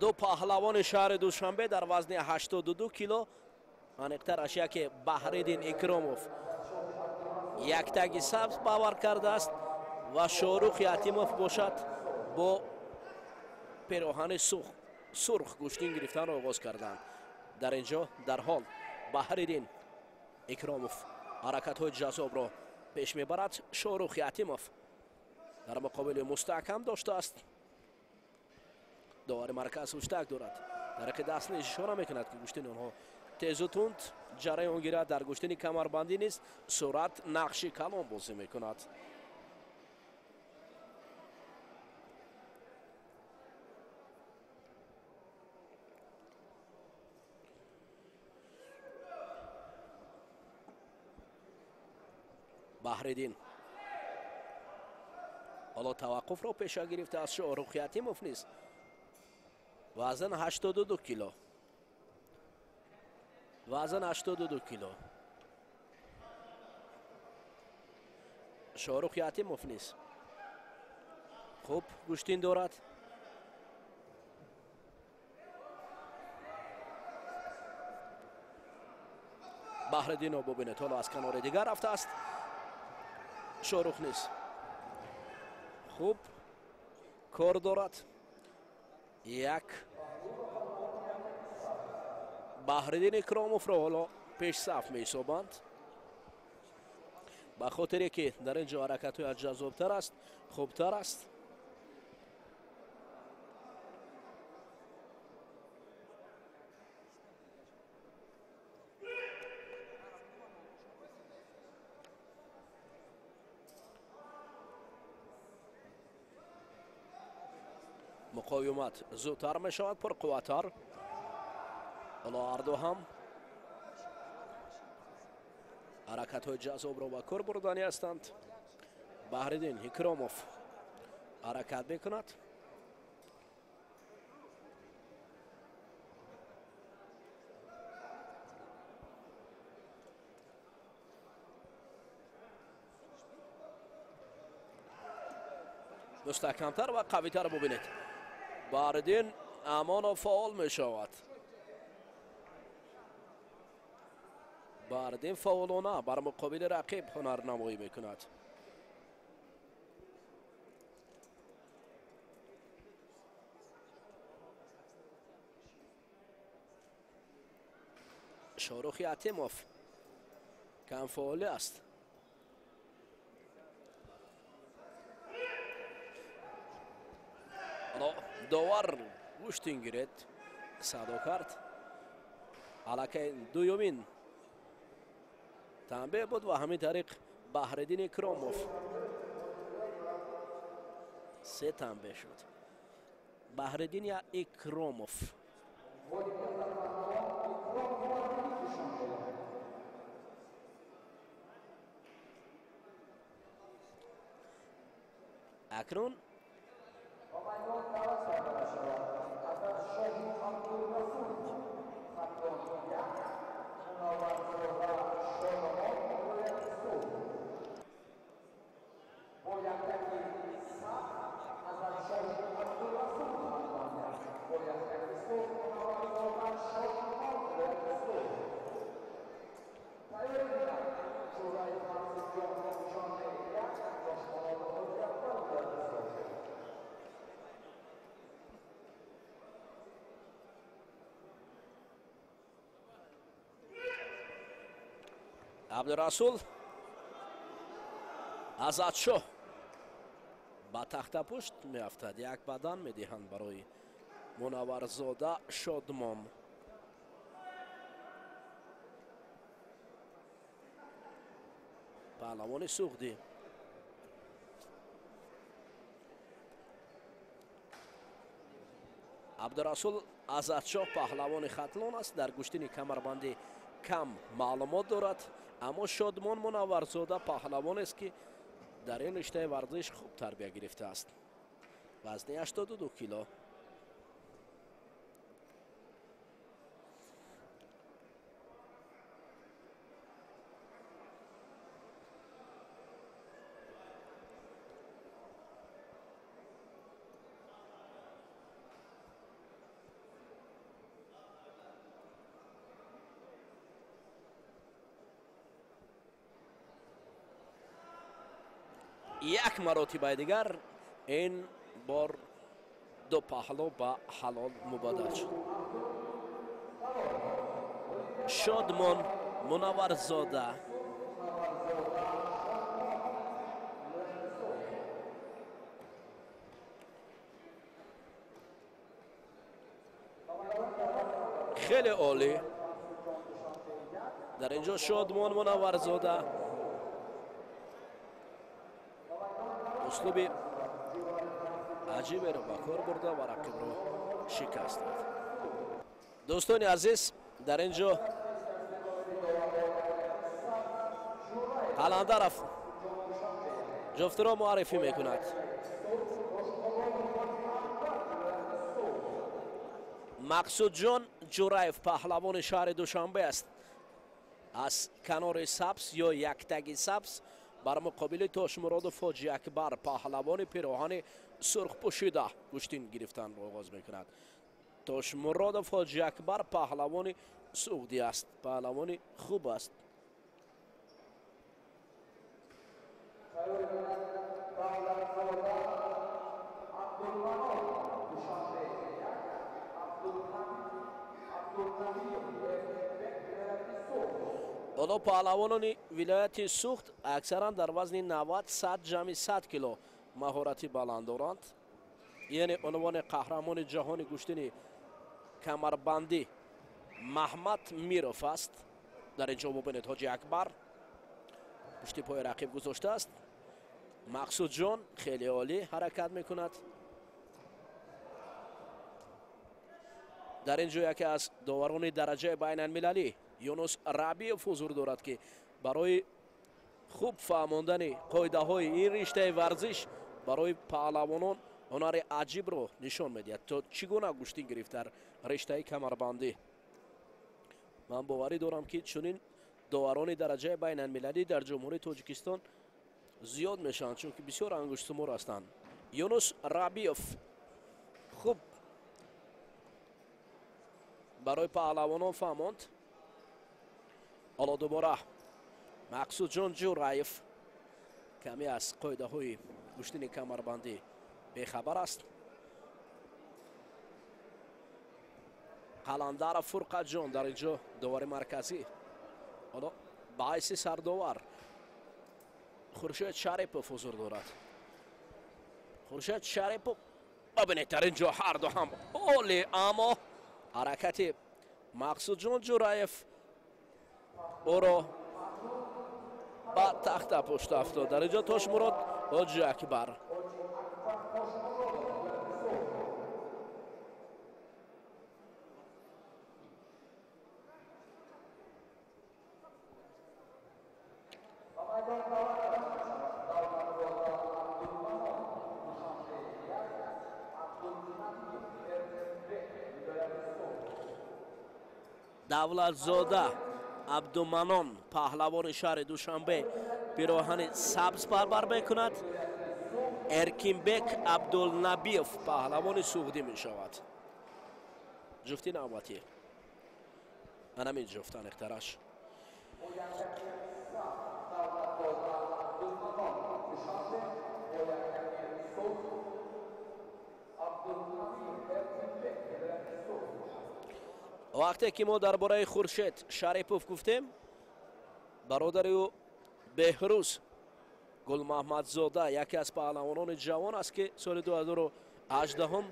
Ду паҳлавони шаҳри Душанбе дар вазни 82 кило, аниқтараш яке Баҳриддин Икромов яктаги сабз бавар кардааст ва Шоҳрух Ятимов бошад бо пероҳани сурх гӯштин гирифтанро оғоз карданд. Дар ин ҷо дар ҳол Баҳриддин Икромов ҳаракатҳои ҷаззобро пеш мебарад. Шоҳрух Ятимов дар муқобили мустаҳкам доштааст. Довари марказ ҳуштак дорад. Тариқи даст низ ишора мекунад, ки гӯштини онҳо тезу тунд ҷараён гирад. Дар гӯштини камарбандӣ низ суръат нақши калон бозӣ мекунад. Баҳриддин ҳоло таваққуфро пеша гирифтааст. Шоҳрух Ятимов низ вазн 82 кило. Вазн 82 кило. Шоҳрух Ятимов низ хуб гӯштин дорад. Баҳриддинро бубинед, ҳоло аз канори дигар рафтааст. Шоҳрух низ хуб кор дорад. Як Баҳриддин Икромовро ҳоло пешсаф меҳисобанд, ба хотире ки дар ин ҷо ҳаракатҳояш ҷаззобтар аст, хубтар аст. Муқовимат зудтар мешавад, пурқувваттар. Ҳоло ҳарду ҳам ҳаракатҳои ҷаззобро ба кор бурданӣ ҳастанд. Баҳриддин Икромов ҳаракат мекунад. Мустаҳкамтар ва қавитар бубинед. Баҳриддин Амонов фаъол мешавад. Баҳриддин фаъолона бар муқобили рақиб ҳунарнамоӣ мекунад. Шоҳрух Ятимов камфаъолӣ аст. Довар гӯштин гиред, садо кард. Аллакай дуюмин танбеҳ буд ва ҳамин тариқ Баҳриддин Икромов се танбеҳ шуд. Баҳриддин Икромов акнун Абдурасул Азадшоҳ ба тахтапушт меафтад. Як бадан медиҳанд барои Мунавварзода Шодмон. Паҳлавони Суғдӣ. Абдурасул Азадшоҳ паҳлавони Хатлон аст. Дар гӯштини камарбандӣ кам маълумот дорад, аммо Шодмон Мунавварзода паҳлавонест, ки дар ин риштаи варзиш хуб тарбия гирифтааст. Вазни 82 кило. Як маротибаи дигар ин бор ду паҳлӯ ба ҳалол мубаддал шуд. Шодмон Мунавварзода хеле олӣ. Дар инҷо Шодмон Мунавварзода услуби аҷиберо ба кор бурда ва рақибро шикаст дод. Дӯстони азиз, дар ин ҷо Қаландаров ҷуфтро муаррифӣ мекунад. Мақсудҷон Ҷураев паҳлавони шаҳри Душанбе аст. Аз канори сабз ё яктаги сабз бар муқобили Тошмуродов Ҳоҷи Акбар паҳлавони пироҳани сурхпӯшида гӯштин гирифтанро оғоз мекунад. Тошмуродов Ҳоҷи Акбар паҳлавони суғдӣ аст, паҳлавони хуб аст. Ҳоло паҳлавонони вилояти Суғд аксаран дар вазни 90, 100 ҷамъи 100 кило маҳорати баланд доранд. Яъне унвони қаҳрамони ҷаҳони гӯштини камарбандӣ Маҳмад Миров аст. Дар ин ҷо бубинед, Ҳоҷи Акбар пушти пои рақиб гузоштааст. Мақсудҷон хеле олӣ ҳаракат мекунад. Дар ин ҷо яке аз доварони дараҷаи байналмилалӣ Юнус Рабиев ҳузур дорад, ки барои хуб фаҳмондани қоидаҳои ин риштаи варзиш барои паҳлавонон ҳунари аҷибро нишон медиҳад, то чӣ гуна гӯштин гирифт дар риштаи камарбандӣ. Ман боварӣ дорам, ки чунин доварони дараҷаи байналмилалӣ дар Ҷумҳурии Тоҷикистон зиёд мешаванд, чунки бисёр ангуштшумор ҳастанд. Юнус Рабиев хуб барои паҳлавонон фаҳмонд. Ҳоло дубора Мақсудҷон Ҷураев каме аз қоидаҳои гӯштини камарбандӣ бехабар аст. Қаландаров Фурқатҷон дар ин ҷо довари марказӣ. Ҳоло ба ҳайси сардовар Хуршед Шарипов ҳузур дорад. Хуршед Шарипов, бибинед, дар ин ҷо ҳарду ҳам олӣ, аммо ҳаракати Мақсудҷон Ҷураев ӯро ба тахта пушт афтод. Дар ин ҷо Тошмурод Ҳоҷи Акбар. Давлатзода Абдуманон паҳлавони шаҳри Душанбе пироҳани сабз барбар мекунад. Эркинбек Абдулнабиев паҳлавони суғдӣ мешавад. Ҷуфти навбатӣ анамин ҷуфт аниқтараш. Вақте ки мо дар бораи Хуршед Шарипов гуфтем, Бародари ӯ Беҳрӯз Гулмаҳмадзода яке аз паҳлавонони ҷавон аст, ки соли 2018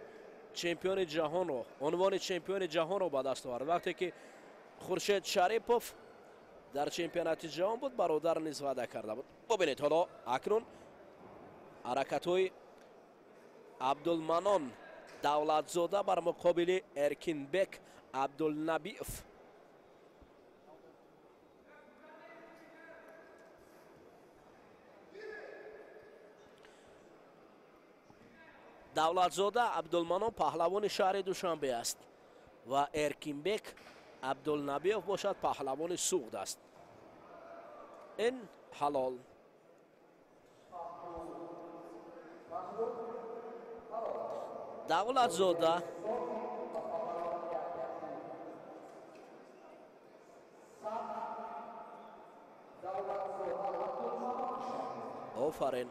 чемпиони ҷаҳонро, унвони чемпиони ҷаҳонро ба даст овард. Вақте ки Хуршед Шарипов дар чемпионати ҷаҳон буд, бародар низ ваъда карда буд. Бубинед ҳоло акнун ҳаракатҳои Абдулманон Давлатзода бар муқобили Эркинбек Абдулнабиев. Давлатзода Абдулманон паҳлавони шаҳри Душанбе аст ва Эркинбек Абдулнабиев бошад паҳлавони Суғд аст. Ин ҳалол. Давлатзода офарин.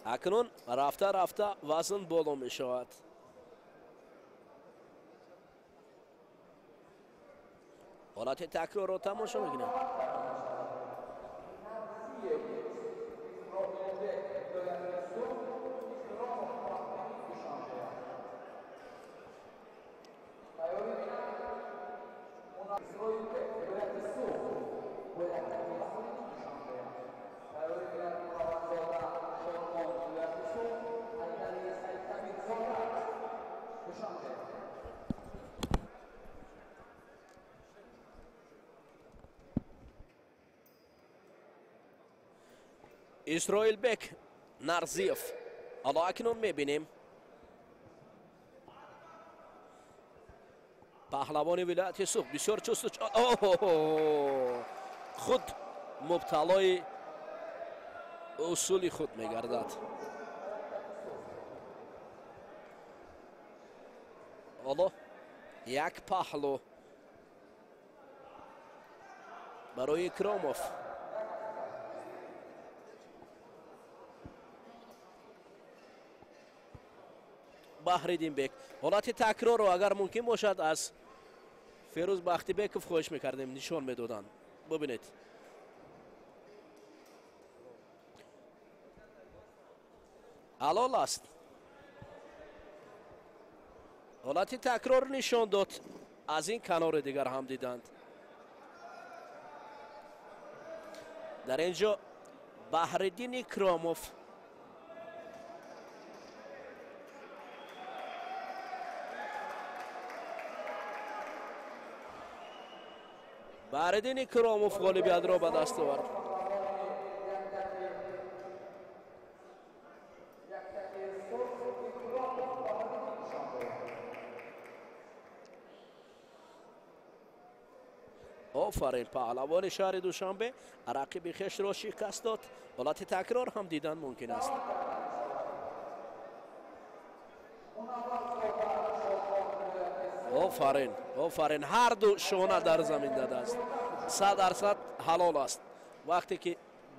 Акнун рафта рафта вазн боло мешавад. Ҳолати такрорро тамошо мекунем. Исроилбек Нарзиев. Ҳоло акнун мебинем паҳлавони вилояти Суғд бисёр чусту худ мубталои усули худ мегардад. Ҳоло як паҳлу барои Икромов. Баҳриддинбек. Ҳолати такрорро агар мумкин бошад аз Ферӯз Бахтибеков хоҳиш мекардем нишон медоданд. Бубинед. Ҳалол аст. Ҳолати такрор нишон дод. Аз ин канори дигар ҳам диданд. Дар ин ҷо Баҳриддин Икромов Баҳриддин Икромов ғолибиятро ба даст овард. Офарин, паҳлавони шаҳри Душанбе рақиби хешро шикаст дод. Ҳолати такрор ҳам дидан мумкин аст. Офарин, офарин, ҳар ду шона дар замин дадааст. 100% ҳалол аст. Вақте ки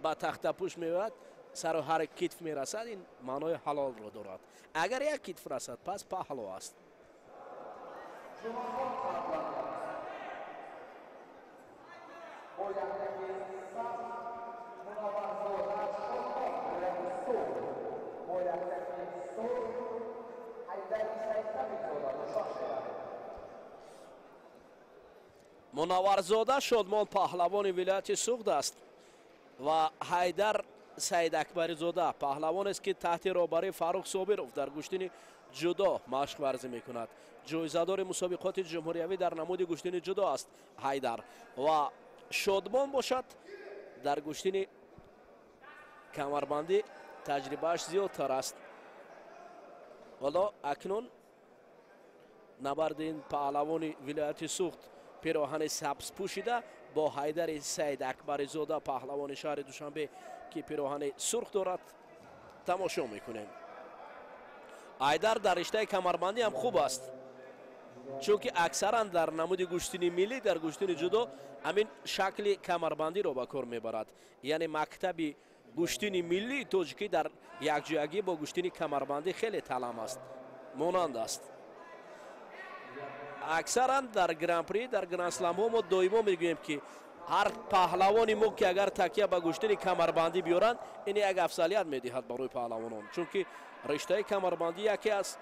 ба тахтапӯш меояд, сару ҳар китф мерасад, ин маънои ҳалолро дорад. Агар як китф расад, пас паҳло аст. Мунавварзода Шодмон паҳлавони вилояти Суғд аст ва Ҳайдар Саидакбаризода паҳлавонест, ки таҳти роҳбарии Фаррух Собиров дар гӯштини ҷудо машқ варзӣ мекунад. Ҷоизадори мусобиқоти ҷумҳуриявӣ дар намуди гӯштини ҷудо аст Ҳайдар ва Шодмон бошад дар гӯштини камарбандӣ таҷрибааш зиёдтар аст. Ҳоло акнун набарди ин паҳлавони вилояти Суғд пироҳани сабз пӯшида бо Ҳайдари Саидакбаризода паҳлавони шаҳри Душанбе, ки пироҳани сурх дорад, тамошо мекунем. Ҳайдар дар риштаи камарбандӣ ҳам хуб аст, чунки аксаран дар намуди гӯштини миллӣ дар гӯштини ҷудо ҳамин шакли камарбандиро ба кор мебарад. Яъне мактаби гӯштини миллии тоҷикӣ дар якҷоягӣ бо гӯштини камарбандӣ хеле талам аст, монанд аст. Аксаран дар гран-при, дар гран-сламҳо мо доимо мегӯем, ки Ҳар паҳлавони мо ки агар такя ба гӯштини камарбандӣ биёранд, ин як афзалият медиҳад барои паҳлавонон, чунки риштаи камарбандӣ яке аз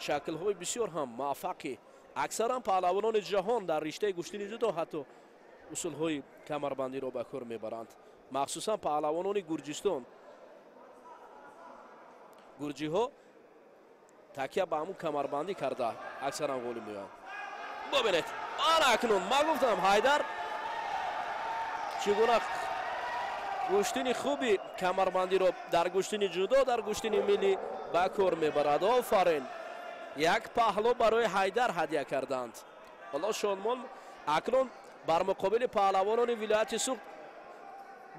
шаклҳои бисёр ҳам муваффақи аксаран паҳлавонони ҷаҳон дар риштаи гӯштини ҷудо ҳатто усулҳои камарбандиро ба кор мебаранд, махсусан паҳлавонони Гурҷистон. Гурҷиҳо такя ба ҳамун камарбандӣ карда аксаран ғолиб меоянд. Бубинед, ана акнун ман гуфтам, Ҳайдар чӣ гуна гӯштини хуби камарбандиро дар гӯштини ҷудо, дар гӯштини миллӣ ба кор мебарад. Офарин, як паҳло барои Ҳайдар ҳадя карданд. Ҳоло Шодмон акнун бар муқобили паҳлавонони вилояти Суғд.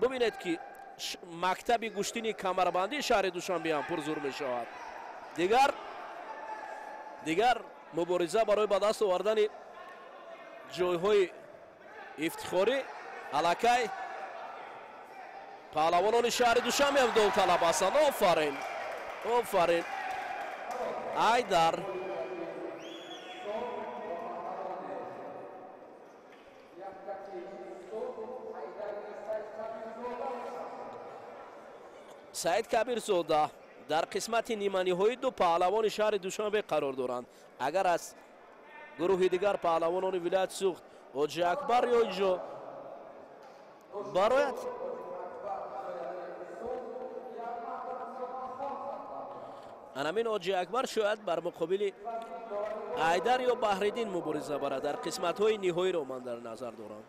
Бубинед ки мактаби гӯштини камарбандии шаҳри Душанбе ҳам пурзур мешавад. Дигар мубориза барои ба даст овардани ҷойҳои ифтихорӣ аллакай паҳлавонони шаҳри Душанбе ҳам довталаб ҳастанд. Офарин, офарин, Ҳайдар. Саид Кабирзода дар қисмати ниманиҳои ду паҳлавони шаҳри Душанбе қарор доранд. Агар аз гурӯҳи дигар паҳлавонони вилояти Суғд Ҳоҷи Акбар ё инҷо барояд, анамин Ҳоҷи Акбар шояд бар муқобили Ҳайдар ё Баҳриддин мубориза барад. Дар қисматҳои ниҳоиро ман дар назар дорам.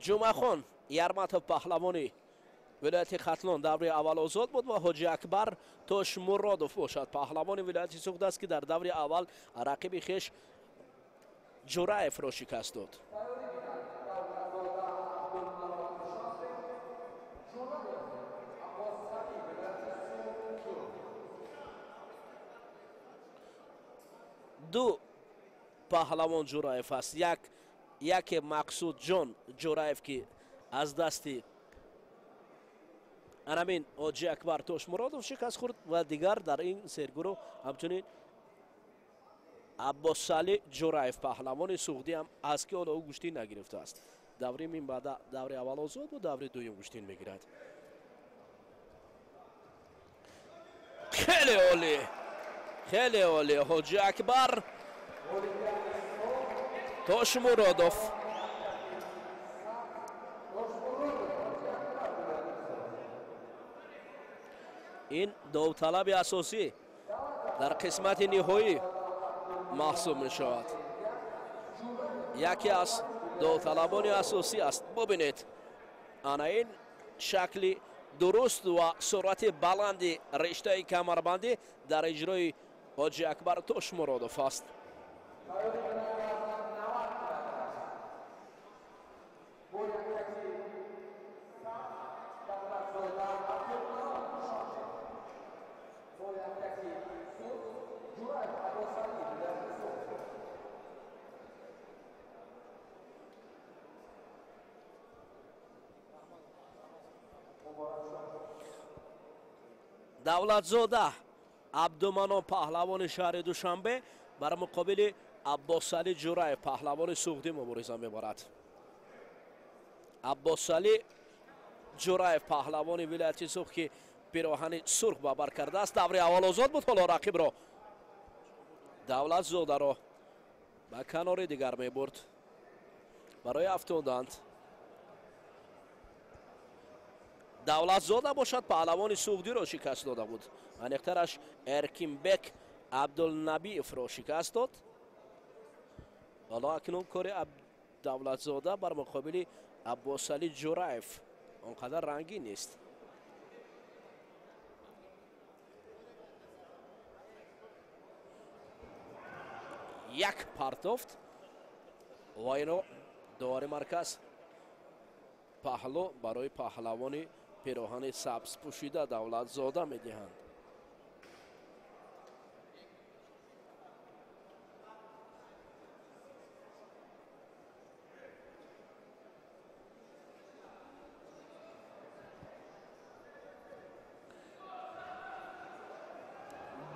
Ҷумъахон Ярматов паҳлавони вилояти Хатлон даври аввал озод буд ва Ҳоҷи Акбар Тошмуродов бошад паҳлавони вилояти Суғд аст, ки дар даври аввал рақиби хеш Ҷураевро шикаст дод. Ду паҳлавон Ҷураев аст, яке Мақсудҷон Ҷураев, ки аз дасти анамин Ҳоҷи Акбар Тошмуродов шикаст хӯрд, ва дигар дар ин сергурӯҳ ҳамчунин Аббосали Ҷураев паҳлавони суғдӣ ҳам аст, ки ҳоло ӯ гӯштин нагирифтааст. Даври минбаъда даври аввал озод буд, даври дуюм гӯштин мегирад. Хеле олӣ, хеле олӣ, Ҳоҷи Акбар Тошмуродов. Ин довталаби асосӣ дар қисмати ниҳоӣ маҳсуб мешавад. Яке аз довталабони асосӣ аст. Бубинед, ана ин шакли дуруст ва суръати баланди риштаи камарбандӣ дар иҷрои Ҳоҷи Акбар Тошмуродов аст. Давлатзода Абдуманон паҳлавони шаҳри Душанбе бар муқобили Аббосали Ҷураев паҳлавони Суғдӣ мубориза мебарад. Аббосали Ҷураев паҳлавони вилояти Суғд, ки пироҳани сурх ба бар кардааст, даври аввал озод буд. Ҳоло рақибро Давлатзодаро ба канори дигар мебурд барои афтоданд. Давлатзода бошад паҳлавони суғдиро шикаст дода буд, аниқтараш Эркинбек Абдулнабиевро шикаст дод. Ҳоло акнун кори Давлатзода бар муқобили Аббосали Ҷураев он қадар рангин нест. Як партофт ва ино довари марказ паҳлӯ барои паҳлавони пироҳани сабз пӯшида Давлатзода медиҳанд.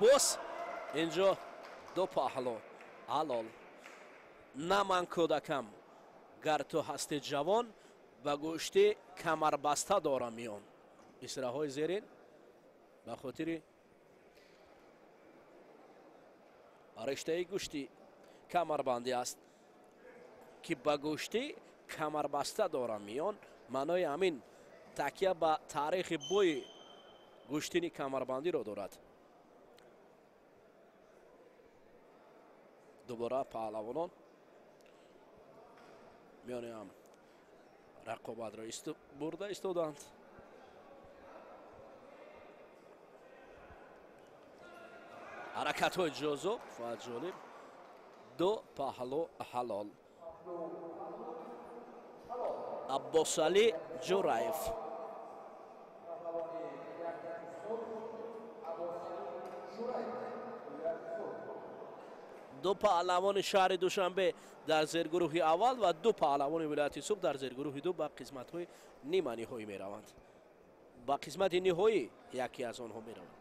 Боз инҷо ду паҳлу ҳалол. На ман кӯдакам, гар ту ҳасти ҷавон, ба гӯшти камарбаста дорам миён. Мисраҳои зерин ба хотири риштаи гӯшти камарбандӣ аст, ки ба гӯшти камарбаста дорам миён. Маънои ҳамин такя ба таърихи бӯи гӯштини камарбандиро дорад. Дубора паҳлавонон миёни ҳам рақобатро бурда истоданд. Ҳаракатҳои ҷозиб ва ҷолиб. Ду паҳлу ҳалол. Аббосалӣ Ҷураев. Ду паҳлавони шаҳри Душанбе дар зергурӯҳи аввал ва ду паҳлавони вилояти Суғд дар зергурӯҳи ду ба қисматҳои ниманиҳоӣ мераванд. Ба қисмати ниҳоӣ яке аз онҳо мераванд.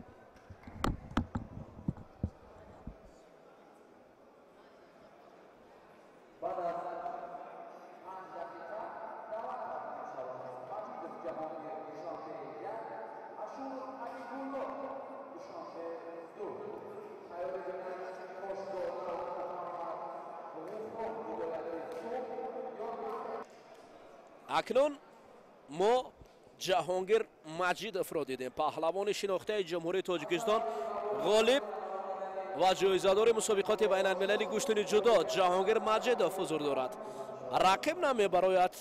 Акнун мо Ҷаҳонгир Маҷидовро дидем, паҳлавони шинохтаи Ҷумҳурии Тоҷикистон, ғолиб ва ҷоизадори мусобиқоти байналмилалии гӯштини ҷудо Ҷаҳонгир Маҷидов ҳузур дорад. Рақиб намебарояд.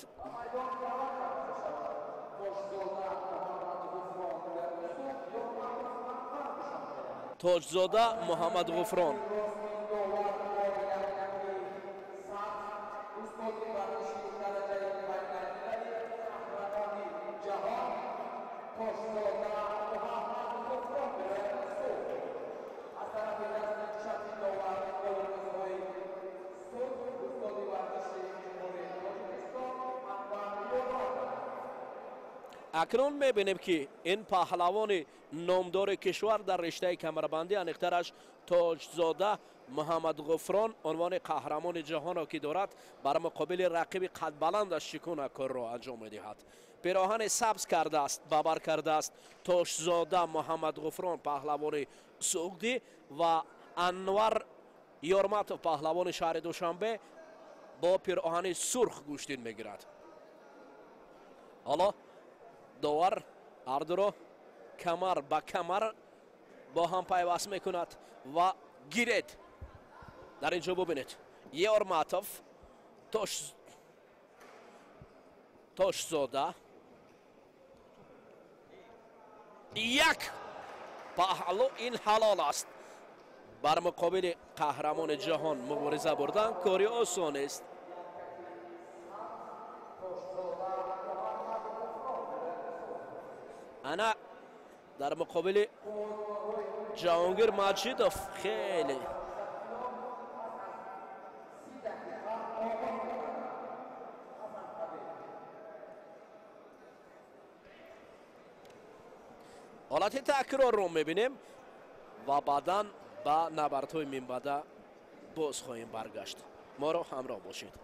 Тоҷзода Муҳаммад Ғуфрон. Акнун мебинем, ки ин паҳлавони номдори кишвар дар риштаи камарбандӣ, аниқтараш Тоҷзода Муҳаммад Ғуфрон, унвони қаҳрамони ҷаҳонро ки дорад, бар муқобили рақиби қадбаландаш чӣ гуна корро анҷом медиҳад. Пироҳани сабз кардааст, бабар кардааст Тоҷзода Муҳаммад Ғуфрон, паҳлавони Суғдӣ, ва Анвар Ёрматов, паҳлавони шаҳри Душанбе, бо пироҳани сурх гӯштин мегирад. Ҳоло довар ҳардуро камар ба камар бо ҳам пайваст мекунад ва гиред. Дар ин ҷо бубинед, Ёрматов, Тошзода, як паҳлу ин ҳалол аст. Бар муқобили қаҳрамони ҷаҳон мубориза бурдан кори осон нест. Ана дар муқобили Ҷаҳонгир Маҷидов хеле ҳолати такрорро мебинем ва баъдан ба набардҳои минбаъда боз хоҳем баргашт. Моро ҳамроҳ бошед.